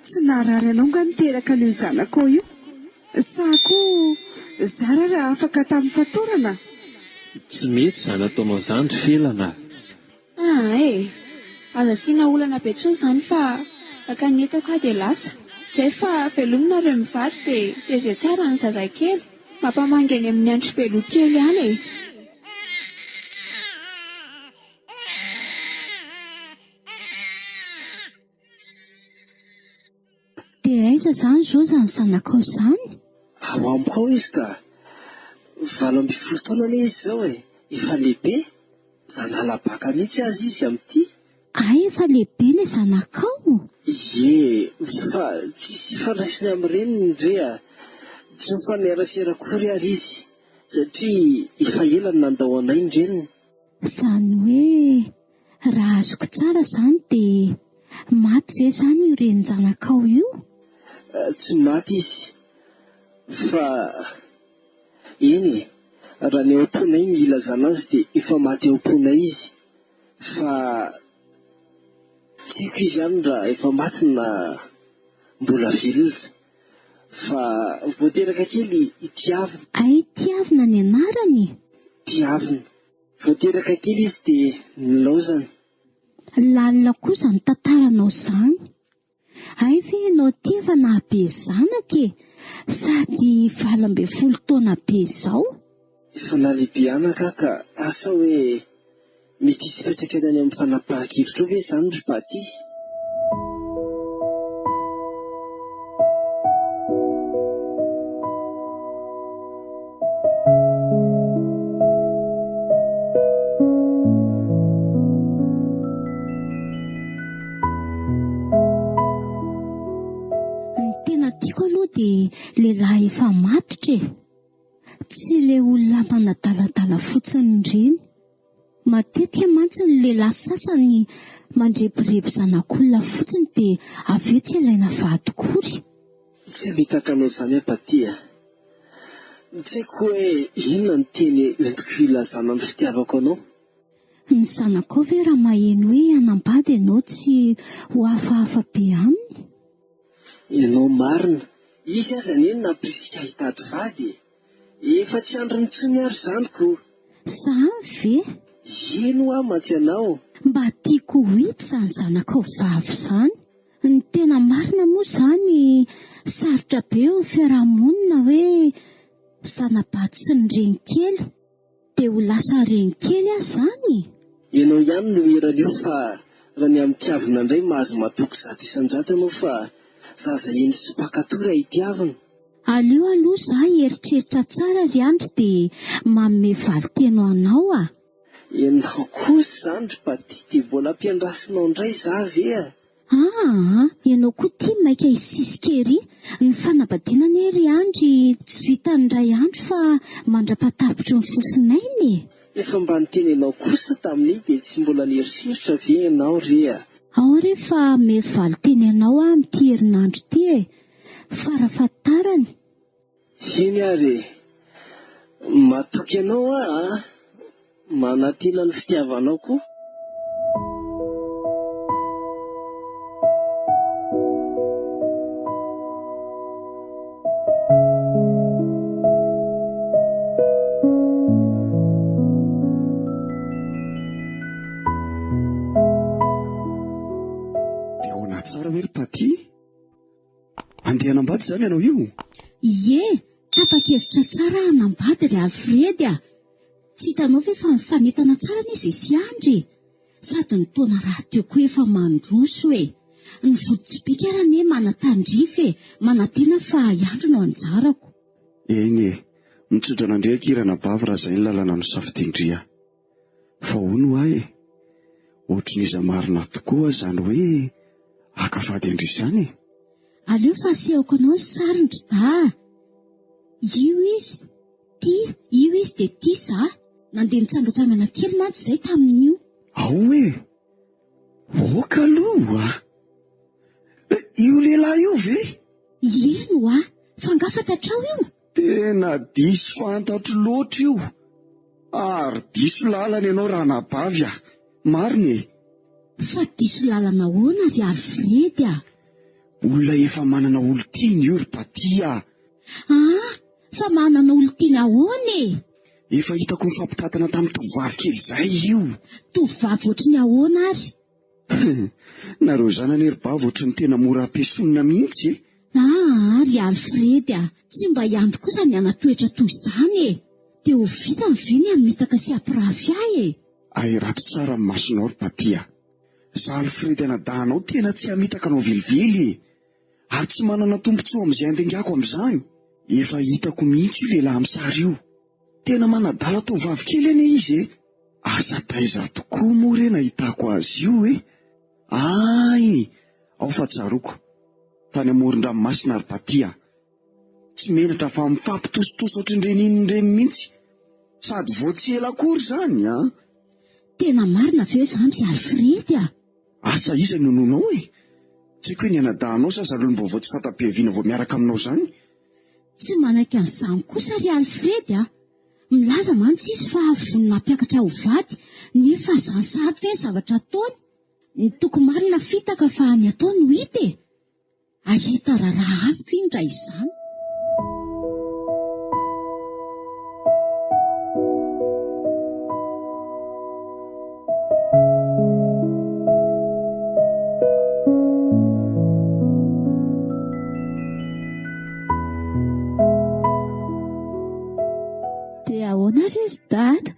tsy naharary anao nga niteraka an'io zanakao io? Sa koa zara raha afaka tamin'ny fatorana? Tsy mety izany ataonao izany ry Felana a! Aa e! Aza asiana olana be tsony zany fa maka ny entako aho dia lasa. Zay fa velomy nareo mivady dia tezay tsara ny zazakely. Mampamangy any amin'ny andry beloha kely any e! Dia aiza izany izao izany zanakao izany? Ao amiko ao izy ka. 18 taona anie izy izao e! Efa lehibe. Nanala baka mihitsy aza izy amin'ity. Hay efa lehibe ilay zanakao? Ie, fa tsisy ifandraisany amin'ny reniny re a! Tsy mifanerasera akory ary izy, satria efa ela no nandao anay ny reniny. Izany hoe raha azoko tsara izany dia maty ve izany io renin-janakao io? Tsy maty izy fa eny e! Raha ny ao am-ponay ny ilazana azy dia efa maty ao am-ponay izy. Fa tsy haiko izy ihany raha efa maty na mbola velona. Fa vao teraka kely i Tiavina. Hay Tiavina ny anarany e! Tiavina. Vao teraka kely izy dia nilaozana. Lalina koa izany tantaranao izany. Hay ve ianao ity efa nahabe zanaka e! Sady 18 taona be izao. Efa nahalehibe anaka aho ka asa hoe mety hisy fiantraikany any amin'ny fanapahan-kevitrao ve izany ry Patty? Ny tena tiako aloha dia lehilahy efa matotra e! Tsy ilay olona manadaladala fotsiny ireny. Matetika mantsy ny lehilahy sasany mandrebireby zanak'olona fotsiny dia avy eo tsy alaina vady akory. Tsy hamitaka anao izany aho Paty a! Tsy haiko hoe inona ny teny entiko hilazana ny fitiavako anao. Ny zanakao ve raha maheno hoe hanambady ianao tsy ho hafahafa be aminy? Ianao marina, izy aza anie no nampirisika ahy hitady vady e! Efa tsy andriny intsony ary izany ko! Zany ve? Eny hoa mantsy anao. Mba tiako ho hita izany zanakao vavy izany. Ny tena marina moa izany sarotra be eo amin'ny fiaraha-monina hoe zana-bady sy ny renikely. Dia ho lasa renikely aho izany e! Ianao ihany no eran'io fa raha ny amin'ny tiavina indray mahazo matoky 100% ianao fa zaza hendry sy mpankatò raha itiavina. Aleo aloha za hieritreritra tsara ry Andry dia manome valinteny ho anao a! Ianao kosa izany ry Paty dia mbola ampiandrasinao indray za ve a! Aa! Ianao koa ity maika hisisika ery. Ny fanambadiana anie ry Andry tsy vitan'ny indray andro fa mandra-pahatapitry ny fofon'aina e! Efa mba niteny anao kosa tamin'iny dia tsy mbola nieritreritra ve ianao re a! Ao re fa hamery valinteny anao aho amin'ity herinandro ity e! Farafahatarany. Eny ary e! Matoky anao aho a! Manantena ny fitiavanao koa. Dia ahoana tsara hoe ry Paty? Andeha hanambady izany ianao io? Ie, tapa-kevitra tsara aho hanambady ry Alfred a! Tsy hitanao ve fa mifanentana tsara anie izay sy Andry e! Sady ny taona rahateo koa efa mandroso e! Ny vodi-tsipìka ary anie manan-tandrify e! Manantena fa i Andry no anjarako. Eny e! Mitsodrano an-dry akia ranabavy raha izay ny lalana nosafidian-dry a! Fa hono hoa e! Ohatrin'iza marina tokoa izany hoe haka vady an-dry izany e? Aleo fa asehoko anao ny sariny ry Da a! Io izy, ty, io izy dia ty za. Nandeha nitsangatsangana kely mantsy izay tamin'io. Ao e! Ok aloha a! Io lehilahy io ve? Eny hoa! Fa angaha fantatrao io? Tena diso fantatro loatra io! Ary diso lalana ianao ranabavy a! Marina e! Fa diso lalana ahoana ry Alfred a? Olona efa manana olon-tiany io ry Paty a! Aa! Fa manana olon-tiany ahoana e? Efa hitako nifampitantana tamin'ny tovovavy kely izay io. Tovovavy ohatry ny ahoana ary? Nareo zany anie ry bavy ohatry ny tena mora ampiesonina mihitsy e! Aa ry Alfred a! Tsy mba hiandry kosa ny hanatoetra toy izany e! Dia ho vitany ve ny hamitaka sy hampirafy ahy e? Ahirato tsara ny masonao ry Paty a! Za Alfred anadahinao tena tsy hamitaka anao velively e! Ary tsy manana tombontsoa amin'izay andingako amin'izany. Efa hitako mihitsy io lehilahy amin'ny sary io. Tena manadala tovovavy kely anie izy e! Asa taiza tokoa moa re nahitako azy io e! Ay! Ao fa tsaroako. Tany amoron-dranomasina ry Paty a! Tsy menatra fa mifampitositosy ohatran'ireny inona ireny mihitsy. Sady vao tsy ela akory izany an! Tena marina ve izany ry Alfred a? Asa iza no inoanao e? Tsy haiko hoe ny anadahinao sa zalolom-baovao tsy fanta-piaviana vao miaraka aminao izany? Tsy manaiky an'izany kosa ry Alfred a! Milaza mantsy izy fa vonona hampiakatra ho vady, nefa izany sahady ve ny zavatra ataony? Ny toko marina fitaka fa ny atao no hita e! Hahita raharaha amiko iny raha izany. Dia ahoana re ry dada?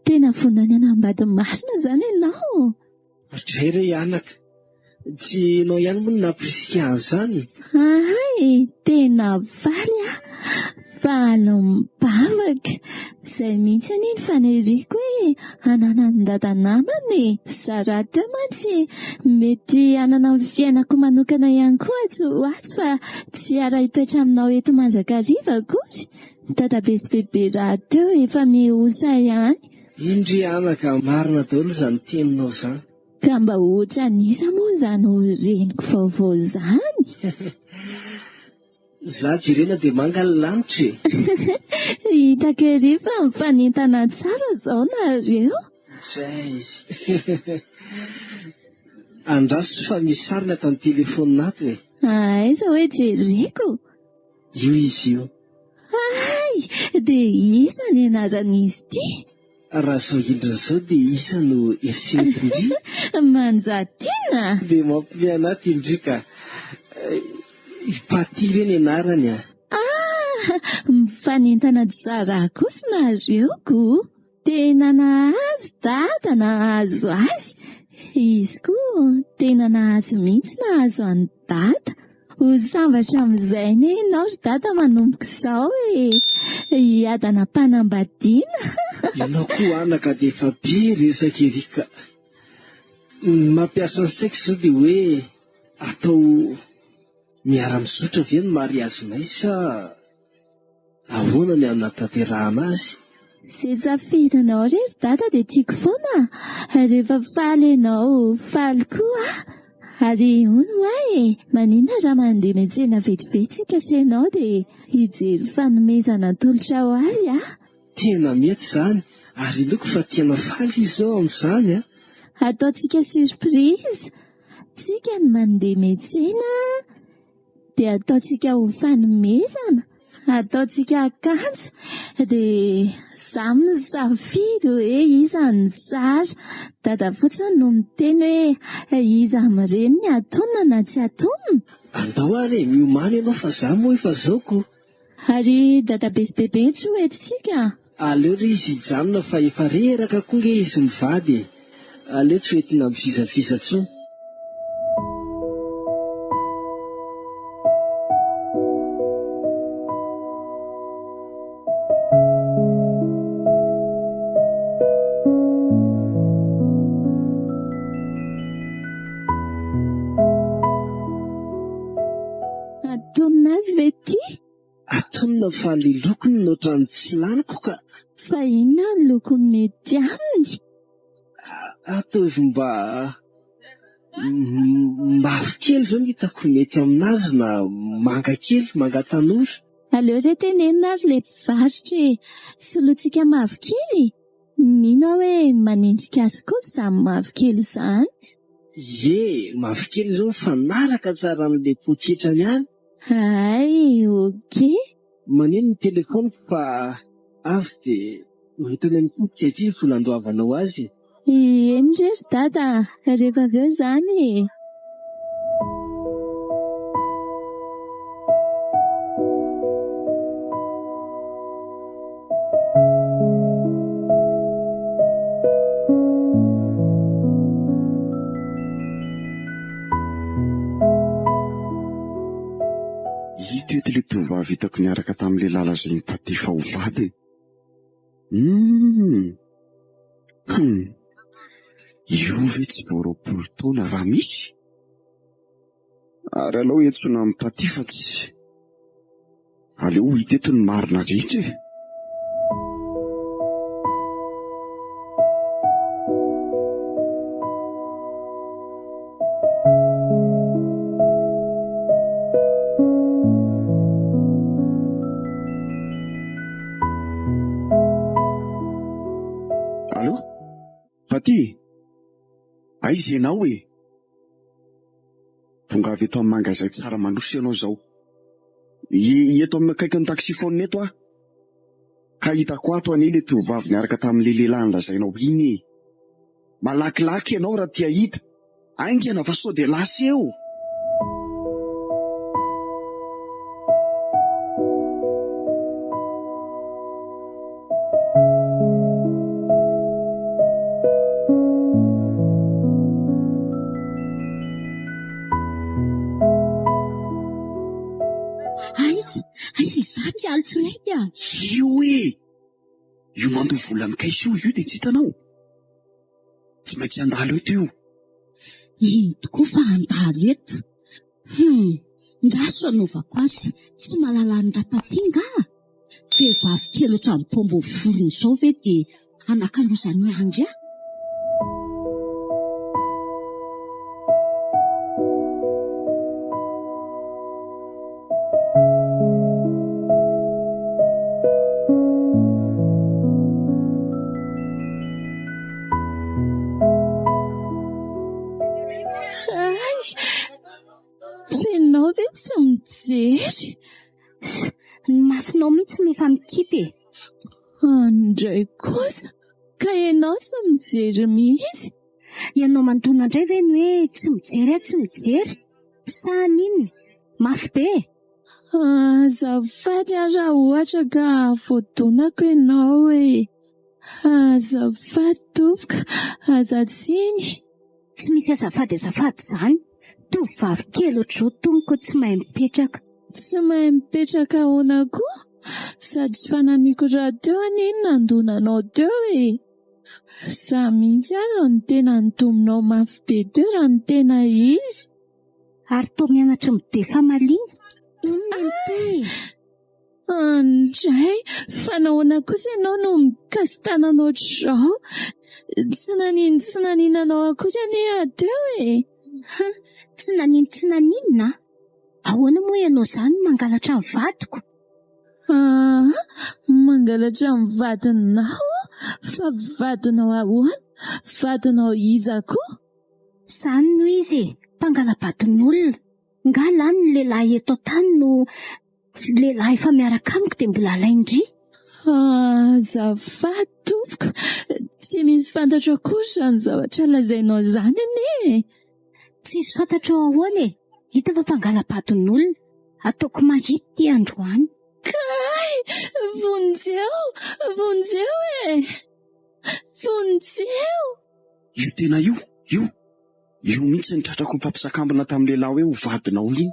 Tena vonona ny hanambady marina izany ianao? Dray re anaka, tsy ianao ihany moa no nampirisika an'izany e? Hay, tena faly aho, faly mibavaka. Izay mihitsy anie ny faniriako hoe hananan'i Dada namana e. Izaho rahateo mantsy mety hanana ny fiainako manokana ihany koa atsy ho atsy fa tsy hiara-hitoetra aminao eto mandrakariva akory. Dadabe sy Bebe rahateo efa mihosa ihany. Eny ry anaka, marina daholo izany teninao izany. Ka mba ohatran'iza moa izany ho reniko vaovao izany? Za jerena dia manga ny lanitra e! Hitako ery fa mifanentana tsara izao nareo. Zay. Andraso fa misy sariny ato amin'ny telefaonina ato e! Aiza hoe jereko? Io izy io. Hay! Dia iza ny anaran'izy ity? Raha izao indrindra izao dia iza no eritreretin-dry? Manjatiana! Dia mampiomehy anah ty ndry ka. I Patty re ny anarany a! Ah! Mifanentana tsara kosa nareo ko! Tena nahazo dada nahazo azy, izy koa tena nahazo mihitsy nahazo an'i dada. Ho sambatra amin'izay anie ianao ry dada manomboka izao e! Hiadana am-panambadiana. Ianao koa anaka dia efa be resaka ery ka. Ny mampiasa ny saiko izao dia hoe atao miara-mizotra ve ny mariazinay sa. Ahoana ny hanatanterahana azy? Ze safidinao re ry dada dia tiako foana a! Rehefa faly ianao faly koa aho! Ary hono hoa e! Maninona raha mandeha miantsena vetivety tsika sy ianao dia hijery fanomezana atolotra ho azy aho? Tena mety izany ary inoako fa tena faly izy izao amin'izany a! Ataontsika surprise! Tsika no mandeha miantsena Dia ataontsika ho fanomezana, ataontsika akanjo, dia samy misafidy hoe iza no tsara. Dada fotsiny no miteny hoe iza amin'ireny ny hatonina na tsy hatonina. Andao ary e, miomàna ianao fa za moa efa zao ko. Ary dadabe sy bebe tsy ho entintsika? Aleo ry izy hijanona fa efa reraka koa nge izy mivady e! Aleo tsy ho entina mivizaviza tsony. Antonona azy ve ity? Atonona fa le lokony no ohatran'ny tsy laniko ka. Fa inona ny loko mety aminy? Ataovy mba mavokely zao no hitako mety aminazy na manga kely, manga tanora. Aleo re tenenina ary le mpivarotra e! Solointsika mavokely? Mino aho hoe manendrika azy koa izany mavokely izany. Ie, mavokely izao mifanaraka tsara amin'ilay poketrany ihany. Hay, ok. Maneno ny telefaoniko fa avy dia hoentiny amin'ny potika ity ny vola andoavanao azy e. Eny re ry dada a, rehefa avy eo izany e. Ito eto ilay tovovavy hitako niaraka tamin'ny lehilahy lazain'i Paty fa ho vadiny. Hum! Hum! Io ve tsy vao 20 taona raha misy? Ary alao hiantsoana amin'i Paty fa tsy. Aleo ho hita eto ny marina rehetra e! Aiza ianao e? Tonga avy eto amin'ny mangazay Tsaramanosy ianao izao. I eto amin'ny akaikin'ny taxiphone eto aho. Ka hitako ato anie ilay tovovavy niaraka tamin'ilay lehilahy nolazainao iny e. Malakilaky ianao raha te hahita. Haingana fa sao dia lasa eo. Aiza, aiza izany i Alfred a? Io e! Io mandoa vola ny caisse io, io dia tsy hitanao? Tsy maintsy handalo eto io. Iny tokoa fa handalo eto. Hum, ndraso anaovako azy, tsy mahalala an'i Rapaty ngaha? Vehivavy kely ohatran'ny paombo vorona izao ve dia hanakalozan'i Andry ahy? Hay! F'enao ve tsy mijery? Ny masonao mihitsy no efa mikipy e! Andray kosa, ka ianao tsy mijery mihitsy? Ianao mandona indray ve ny hoe tsy mijery aho tsy mijery? Sa haninona? Mafy be e! Azafady aho raha ohatra ka voadonako ianao e! Azafady tompoko, aza tsiny. Tsy misy azafady azafady izany. Tovovavy kely ohatr'izao tompoko tsy mahay mipetraka. Tsy mahay mipetraka ahoana koa? Sady tsy fananiko rahateo anie ny nandona anao teo e! Za mihitsy aza no tena nidominao mafy be teo raha ny tena izy. Ary toa mianatra midefa famaliana. Inona ity e? Andray, fa nahoana kosa ianao no mikasi-tanana ohatr'izao? Tsy nanino tsy naninona anao akory anie aho teo e! Hum, tsy nanino tsy naninona? Ahoana moa ianao izany no mangalatra ny vadiko? Aa, mangalatra ny vadinao? Fa vadinao ahoana? Vadinao iza koa? Izany no izy e, mpangala-badin'olona. Nga lany ny lehilahy eto an-tany no lehilahy efa miaraka amiko dia mbola alain-dry? Azafady tompoko, tsy misy fantatro akory izany zavatra lazainao izany anie e! Tsisy fantatrao ahoana e! Hita fa mpangala-badin'olona. Ataoko mahita ity androany. Kay! Vonjeo! Vonjeo e! Vonjeo! Io tena io, io! Io mihitsy ny tratrako nifampisakambina tamin'ny lehilahy hoe ho vadinao iny.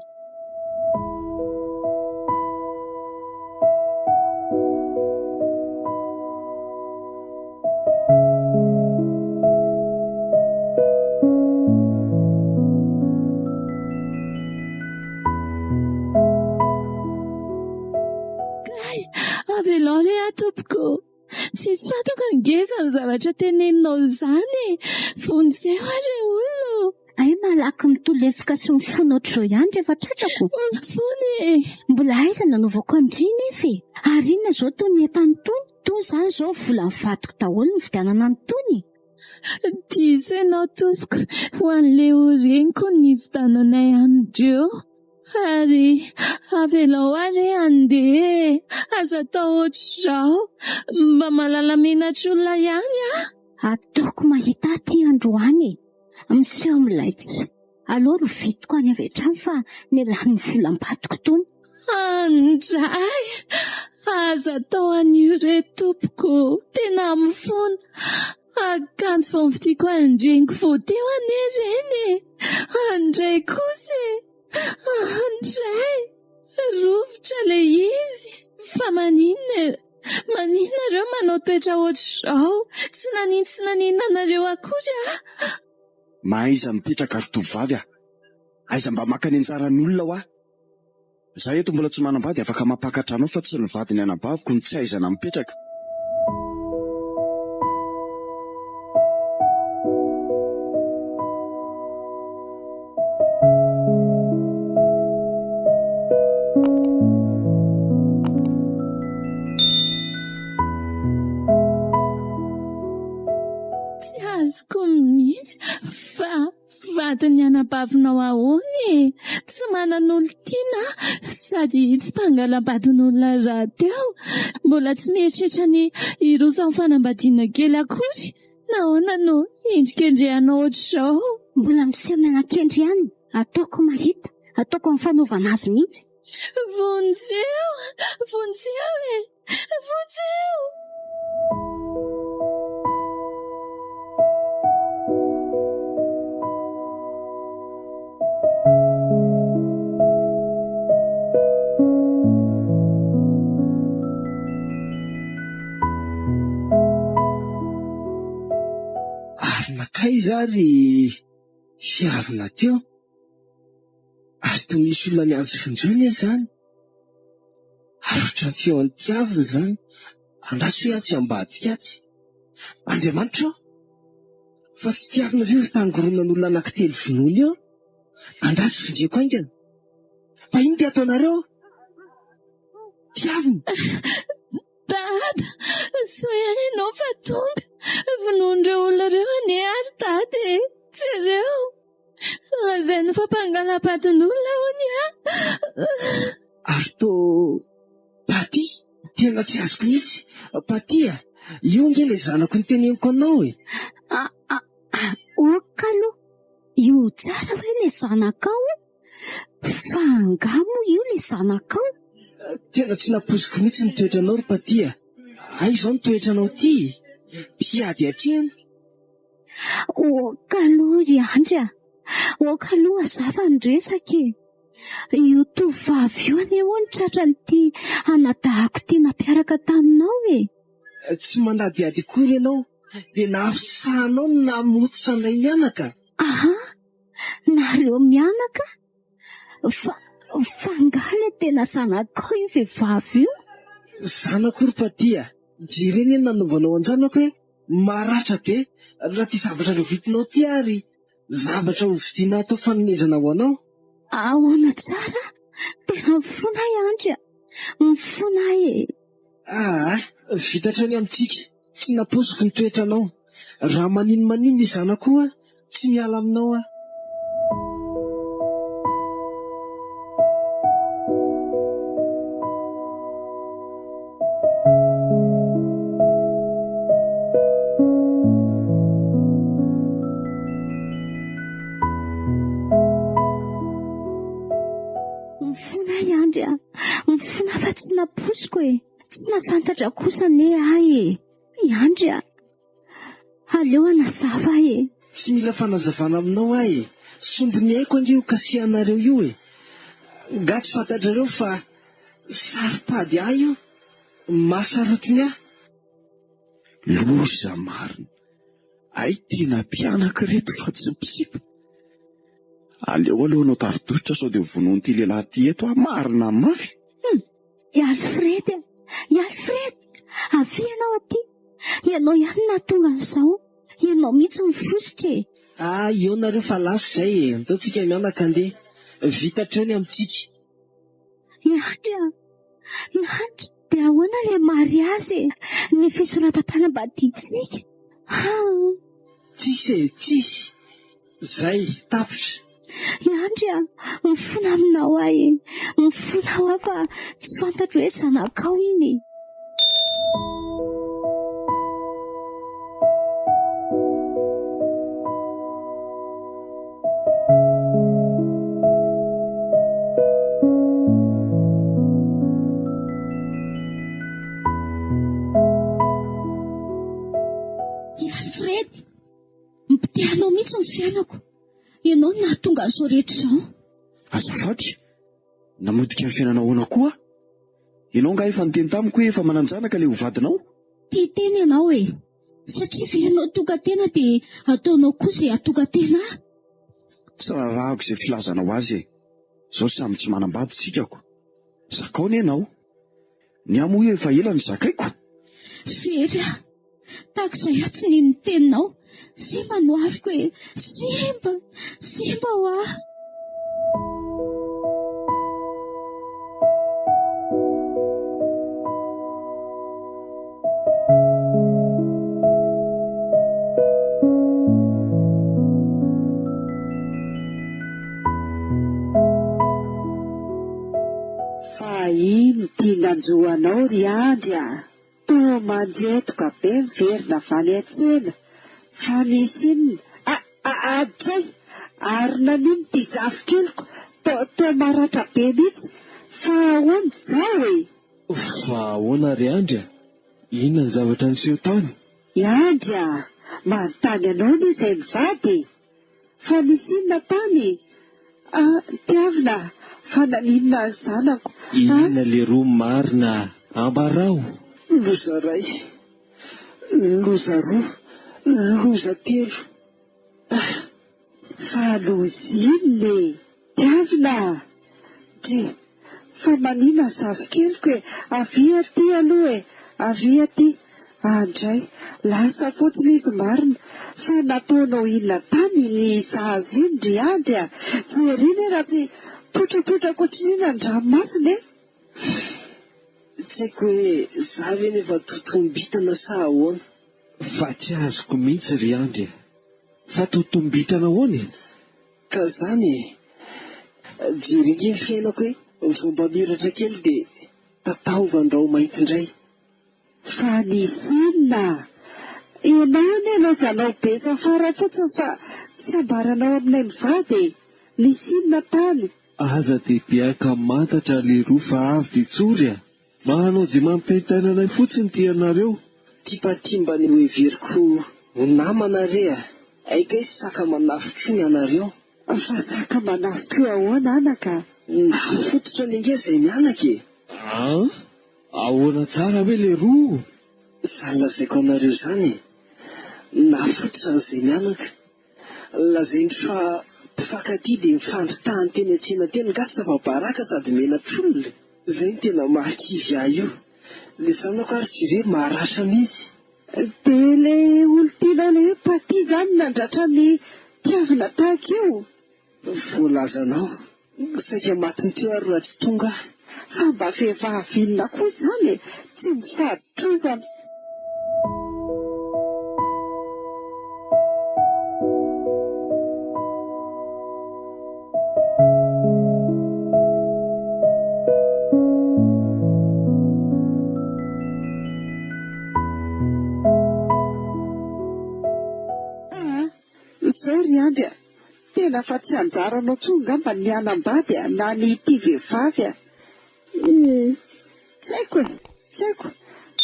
Kay! Avelao re aho tompoko! Tsisy fantako ange izany zavatra teneninao izany e! Vonjeo aho re olona ô! Hay malaky mitolefoka sy mifona ohatr'izao ihany rehefa tratrako? Mifona e! Mbola aiza nanaovako an-dry nefa e! Ary inona izao tony entana itony? Itony izany izao volan'ny vadiko daholo nividianana an'itony e! Diso ianao tompoko, ho an'ilay ho reniko no nividiananay an'ireo. Ary avelao aho re handeha e! Aza atao ohatr'izao. Mba mahalala menatr'olona ihany aho. Ataoko mahita ahy ity androany e! Miseho milay tsy. Aleo rovitiko any avy hatrany fa nialan'ny volam-badiko itony. Andray! Aza atao an'io re tompoko ô! Tena mifona. Akanjo vao novidiako an-dreniko vao teo anie ireny e! Andray kosa e! Andray! Rovitra ilay izy! Fa maninona e? Maninona nareo manao toetra ohatr'izao? Tsy naninona tsy naninona anareo akory aho! Mahaiza mipetraka ry tovovavy a! Aiza mba maka ny anjaran'ny olona hoa! Za eto mbola tsy manambady afaka mampakatra anao fa tsy ny vadin'ny anabaviko no tsy ahaizana mipetraka. Tsy azoko mihitsy fa. Vadin'ny anabavinao ahoana e? Tsy manan'olon-tiana sady tsy mpangala-badin'olona rahateo. Mbola tsy nieritreritra ny hiroso amin'ny fanambadiana kely akory. Nahoana no endrikendrehanao ohatr'izao? Mbola miseho miana-kendry ihany. Ataoko mahita. Ataoko amin'ny fanaovana azy mihitsy. Vonjeo! Vonjeo e! Vonjeo! Ary nankaiza ary fiavina teo? Ary toa misy olona miantso vonjeo anie izany. Ary ohatran'ny feo an'i Tiavina izany. Andraso hoe atsy ambadika atsy. Andriamanitra ô! Fa tsy Tiavina ve io tangoronan'olona anankitelo vonoina io? Andraso vonjeko haingana. Fa inona ty ataonareo? Tiavina! Dada, soa ihany ianao fa tonga. Vonoin'ireo olona ireo anie ary Dada e! Jereo! Lazainy fa mpangala-badin'olona hono aho. Ary toa Paty? Tena tsy azoko mihitsy. Paty a! Io ange ilay zanako noteneniko anao e! Ok aloha, io tsara ve ilay zanakao? Fa angaha moa io ilay zanakao? Tena tsy nampoiziko mihitsy ny toetranao ry Paty a! Hay izao ny toetranao ity e! Mpiady hatreny. Ok aloha ry Andry a! Ok aloha hazava ny resaka e! Io tovovavy io anie hono tratran'ity anadahako ity nampiaraka taminao e! Tsy manadihady akory ianao dia nahafitsahanao ny namototra anay mianaka? Aha! Nareo mianaka? Fa, fa angaha ilay tena zanakao io vehivavy io? Zanako ry Paty a! Jereo anie ny nanaovanao an-janako e! Maratra be raha ity zavatra rovitinao ity ary zavatra ho vidiana atao fanomezana ho anao. Ahoana tsara? Tena mifona ahy Andry a! Mifona ahy e! Aa! Vita hatrany amintsika. Tsy nampoiziko ny toetranao. Raha maninomaninona io zanako io tsy miala aminao aho. Mifona ahy Andry a! Mifona fa tsy nampoiziko e! Tsy nahafantatra kosa anie ahy e! I Andry a! Aleo hanazava ahy e! Tsy mila fanazavana aminao aho e! Sombiny aiko ange io kasihanareo io e! Nga tsy fantatrareo fa saro-pady ahy io? Mahasarotiny ahy! Loza marina! Hay tena mpianaka ireto fa tsy mpisipa! Aleo aloha hanao tari-dositra sao dia ho vonoin'ity lehilahy ity eto aho marina mafy! Hum! I Alfred e! I Alfred! Avia ianao aty! Ianao ihany no nahatonga an'izao! Ianao mihitsy no fositra e! Ah, eo nareo fa lasa izay e! Andao tsika mianaka andeha! Vita hatreo ny amintsika! I Andry a! I Andry! Dia ahoana ilay mariazy e? Ny fisoratam-panambadiantsika? Haa! Tsisy e! Tsisy! Zay, tapitra. I Andry a! Mifona aminao aho e! Mifona aho fa tsy fantatro hoe zanakao iny e! I Alfred! Mipitehanao mihitsy ny fiainako. Ianao no nahatonga an'izao rehetra izao. Azafady, namotika ny fiainanao ahoana koa aho? Ianao angaha efa niteny tamiko hoe efa manan-janaka ilay ho vadinao? Tia tena ianao e! Satria ve ianao tokan-tena dia ataonao koa izay hahatokan-tena ahy? Tsy raharahako izay filazanao azy e! Izao samy tsy manambady isika ko! Zakao anie ianao! Ny ahy moa efa ela no zakaiko. Very aho. Tahaka izay aho tsy nino ny teninao. Simba no aviko e! Simba! Simba ho aho! ino ity nanjo anao ry Andry a! Toa manjetoka be miverina avy any an-tsena fa nisy inona? A a adray! Ary nanino ity zafikeliko toa toa maratra be mihitsy fa ahoana izao e? Fa ahoana ry Andry a? Inona ny zavatra niseho tany? I Andry a! Manontany anao anie izay mivady e! Fa nisy inona tany e? Ah, Tiavina, fa naninona ny zanako? Ah! Inona leroa marina ambarao? Loza iray, loza roa, loza telo. Ah! Fa loza inona e? Tiavina a! Dry, fa manina ny zafikeliko e! Avia aty aloha e! Avia aty! Andray, lasa fotsiny izy marina! Fa nataonao inona tany iny zaza iny ry Andry a! Jereo anie raha tsy potrapotraka ohatrin'inona ny ranomasony e! Tsy haiko hoe za ve nefa totombitana sa ahoana? Fa tsy azoko mihitsy ry Andry a! Fa totombitana ahoana e? Ka zany e! Jereo nge ny fiainako e! Vao mba mihiratra kely dia tataovan-drao mainty indray. Fa nisy inona? Ianao anie laozanao be safara fotsiny fa tsy ambaranao aminay mivady e! Nisy inona tany? Aza dia be ankamantatra leroa fa avy dia tsory a! Manao ze mampitaintaina anay fotsiny ty ianareo. Ty Paty mba noheveriko ho namana re a! Hay kay saka manafiko ny anareo. Fa saka manafiko ahoana anaka? Nahafototra ny ange zay mianaka e! An! Ahoana tsara hoe leroa? Zany lazaiko anareo zany e! Nahafototra an'izay mianaka. Lazainy fa mpifankatia dia mifandry tany teny an-tsena teny nga tsy afa-baraka sady menatr'olona? Zay no tena mahakivy ahy io. Le zanako ary jereo maratra mihitsy. Dia le olon-tianao le hoe Paty zany nandratra ny tiavina tahaka io? Voalazanao. Saika matiny teo ary raha tsy tonga aho. Fa mba vehivavy inona koa izany e? Tsy mifaditrovana. Aa! Izao ry Andry a! Tena fa tsy anjaranao tsony ngamba ny hanambady a, na ny hitia vehivavy a! Humm! Tsy haiko e! Tsy haiko!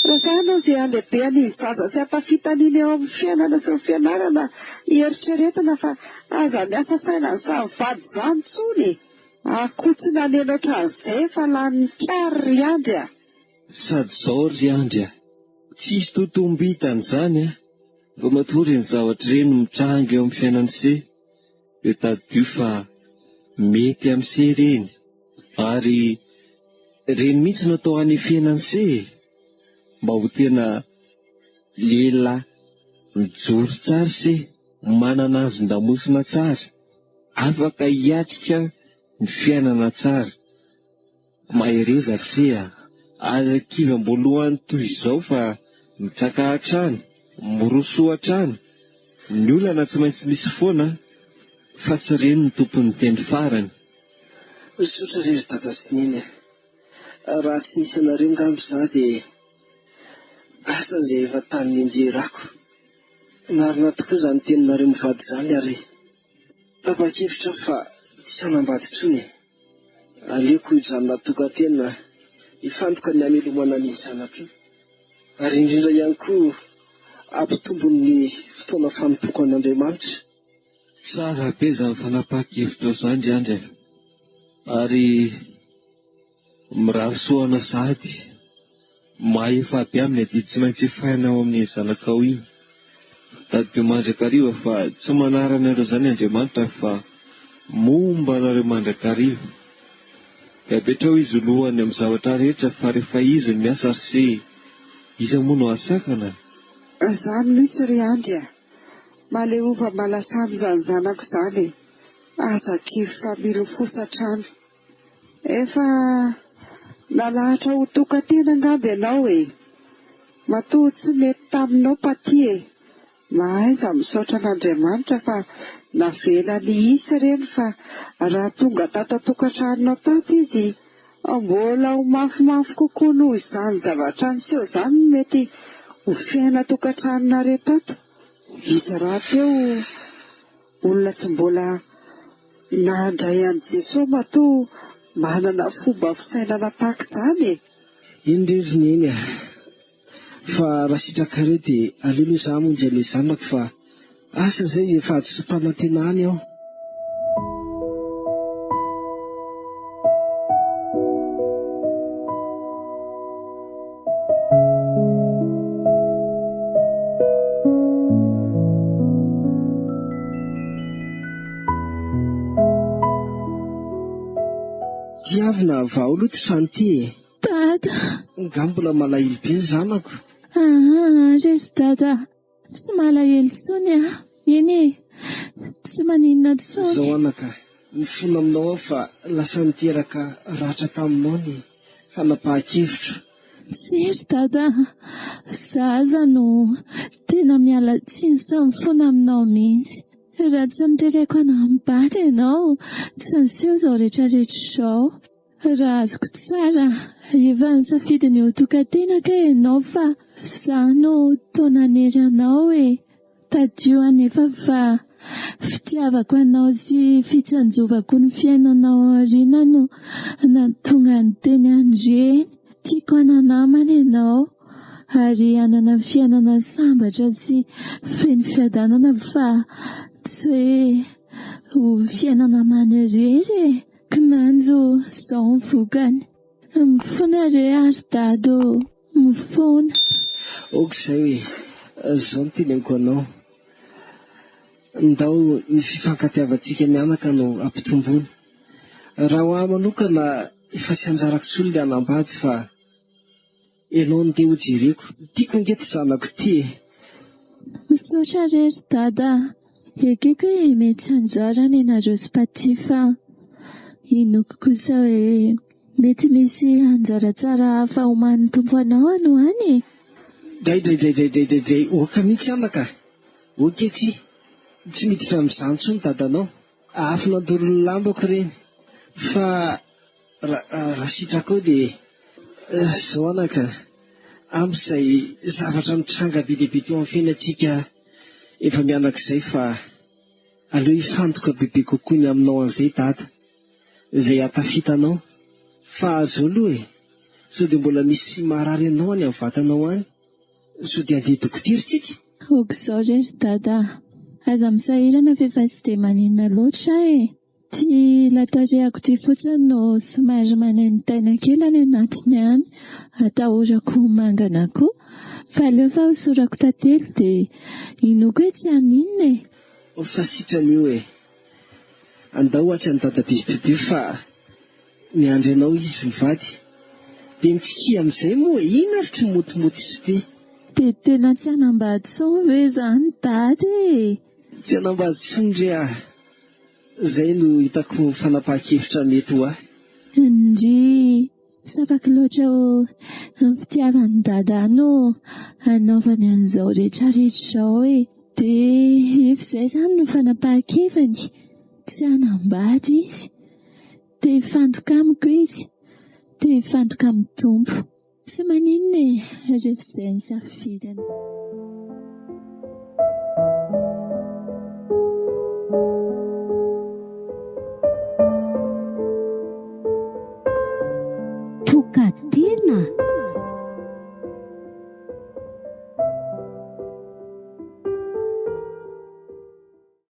Raha za anao ze halehibe an'iny zaza sy hahatafita an'iny eo amin'ny fiainana sy ny fianarana hieritreretina fa aza miasa saina an'izany vady izany tsony e! Akoho tsy naneno ohatran'izay efa lanin'ny kary ry Andry a! Sady zao ry Andry a! Tsisy totombitana izany a! Fa matoa ireny zavatra ireny mitranga eo amin'ny fiainan'i se dia tadidio fa mety amin'i se ireny ary ireny mihitsy no atao hanefena an'i se e! Mba ho tena lehilahy mijoro tsara se, manana hazon-damosina tsara, afaka hiatrika ny fiainana tsara. Mahereza ry se a! Aza kivy am-boalohany toy izao fa mitraka hatrany, mirosoa hatrany, ny olana tsy maintsy misy foana fa tsy ireny no tompon'ny teny farany. Misaotra re ry dada sy neny a! Raha tsy nisy anareo ngamba izaho dia asa izay efa tany nianjerako. Marina tokoa izany teninareo mivady izany ary tapa-kevitra aho fa tsy hanambady intsony e! Aleoko hijanona tokan-tena hifantoka ny hamelomana ny zanako io ary indrindra ihany koa hampitombo ny fotoana fanompoako an'Andriamanitra. Tsara be izany fanapahan-kevitrao izany ry Andry a! Ary mirary soa anao sahady. Mahefa be amin'ny adidy tsy maintsy efaina ao amin'ny zanakao iny. Tadidio mandrakariva fa tsy manary anareo izany Andriamanitra fa momba anareo mandrakariva. Dia apetraho Izy ho lohany amin'ny zavatra rehetra fa rehefa Izy no miasa ry se, iza moa no hahasakana? Izany mihitsy ry Andry a! Maleova malasany izany zanako izany e! Aza kivy fa milofosa hatrany. Efa nalahatra ho tokan-tena angamba ianao e! Matoa tsy nety taminao Paty e! Mahaiza misaotra an'Andriamanitra fa navelany hisy ireny fa raha tonga tato an-tokantranonao tato izy. Mbola ho mafimafy kokoa noho izany zavatra niseho izany ny mety ho fiainan-tokantranonareo tato. Izy rahateo olona tsy mbola nandray an'i Jesoa matoa manana fomba fisainana tahaka izany e! Eny re ry Neny a! Fa raha sitrakareo dia aleo aloha za hamonjy an'ilay zanako fa asa izay efa hadisoam-panantenana aho. Tiavina vao aloha ty trano ty e. Dada. Nga mbola malahelo be ny zanako. Aa resy dada. Tsy malahelo intsony aho. Eny e. Tsy maninona intsony. Zao anaka, mifona aminao aho fa lasa niteraka ratra taminao ny fanapahan-kevitro. Tsia ry dada a! Za aza no tena miala tsiny sy mifona aminao mihitsy. Raha tsy nitereko hanambady ianao, tsy niseho izao rehetrarehetra izao. Raha azoko tsara, efa nisafidy ny ho tokan-tena kay ianao fa za no toa nanery anao e! Tadidio anefa fa fitiavako anao sy fitsanjovako ny fiainanao aoriana no nahatonga ny teny an'ireny. Tiako hananamana ianao ary hanana fiainana sambatra sy feno fiadanana fa tsy hoe ho fiainana manirery e! Kinanjo izao ny vokany. Mifona re ary dada ô! Mifona. Ok zay e, zao no teneniko anao, ndao ny fifankatiavantsika mianaka no ampitomboina. Raha ho ahy manokana efa tsy anjarako intsony le hanambady fa enao no ndeha ho jereko. Tiako ange ty zanako ty e. Misaotra re ry dada a! Ekeko hoe mety tsy anjara ny anareo sy Paty fa inoako kosa hoe mety misy anjara tsara hafa omanin'ny Tompo anao any ho any e! Draidraidraidraidraidraidray ok mihitsy anaka ok ty tsy miditra amin'izany intsony dadanao afo nandoro ny lambako ireny fa raha sitrakao dia zao anaka ampy izay zavatra mitranga be dia be teo amin'ny fiainantsika Efa mianaka izay fa aleo hifantoka bebe kokoa ny aminao an'izay dada, izay hahatafita anao, fa azo aloha e! Sao dia mbola misy marary anao any amin'ny vatanao any, sao dia handeha dokotera tsika? Ok izao re ry dada a! Aza misahirana f'efa tsy dia maninona loatra e! Ty latarehako ty fotsiny no somary manaintaina kely any anatiny any, atahorako ho mangana koa, fa aleo fa hosorako tantely dia inoako hoe tsy haninona e! Fa sitrana io e! Andao atsy any dadabe sy bebe fa miandry anao izy mivady. Dia mitsikia amin'izay moa e! Inona ary ty motimotitra ity? Dia tena tsy hanambady intsony ve izany dada e? Tsy hanambady intsony re ah! Zay no hitako fanapahan-kevitra mety ho ahy. Ndrii, tsapako loatra ho ny fitiavan'i Dada no anaovany an'izao rehetra rehetra izao e. Dia efa izay izany no fanapahan-keviny, tsy hanambady izy. Te hifantoka amiko izy, te hifantoka amin'ny Tompo. Tsy maninona e, rehefa izay ny safidiny.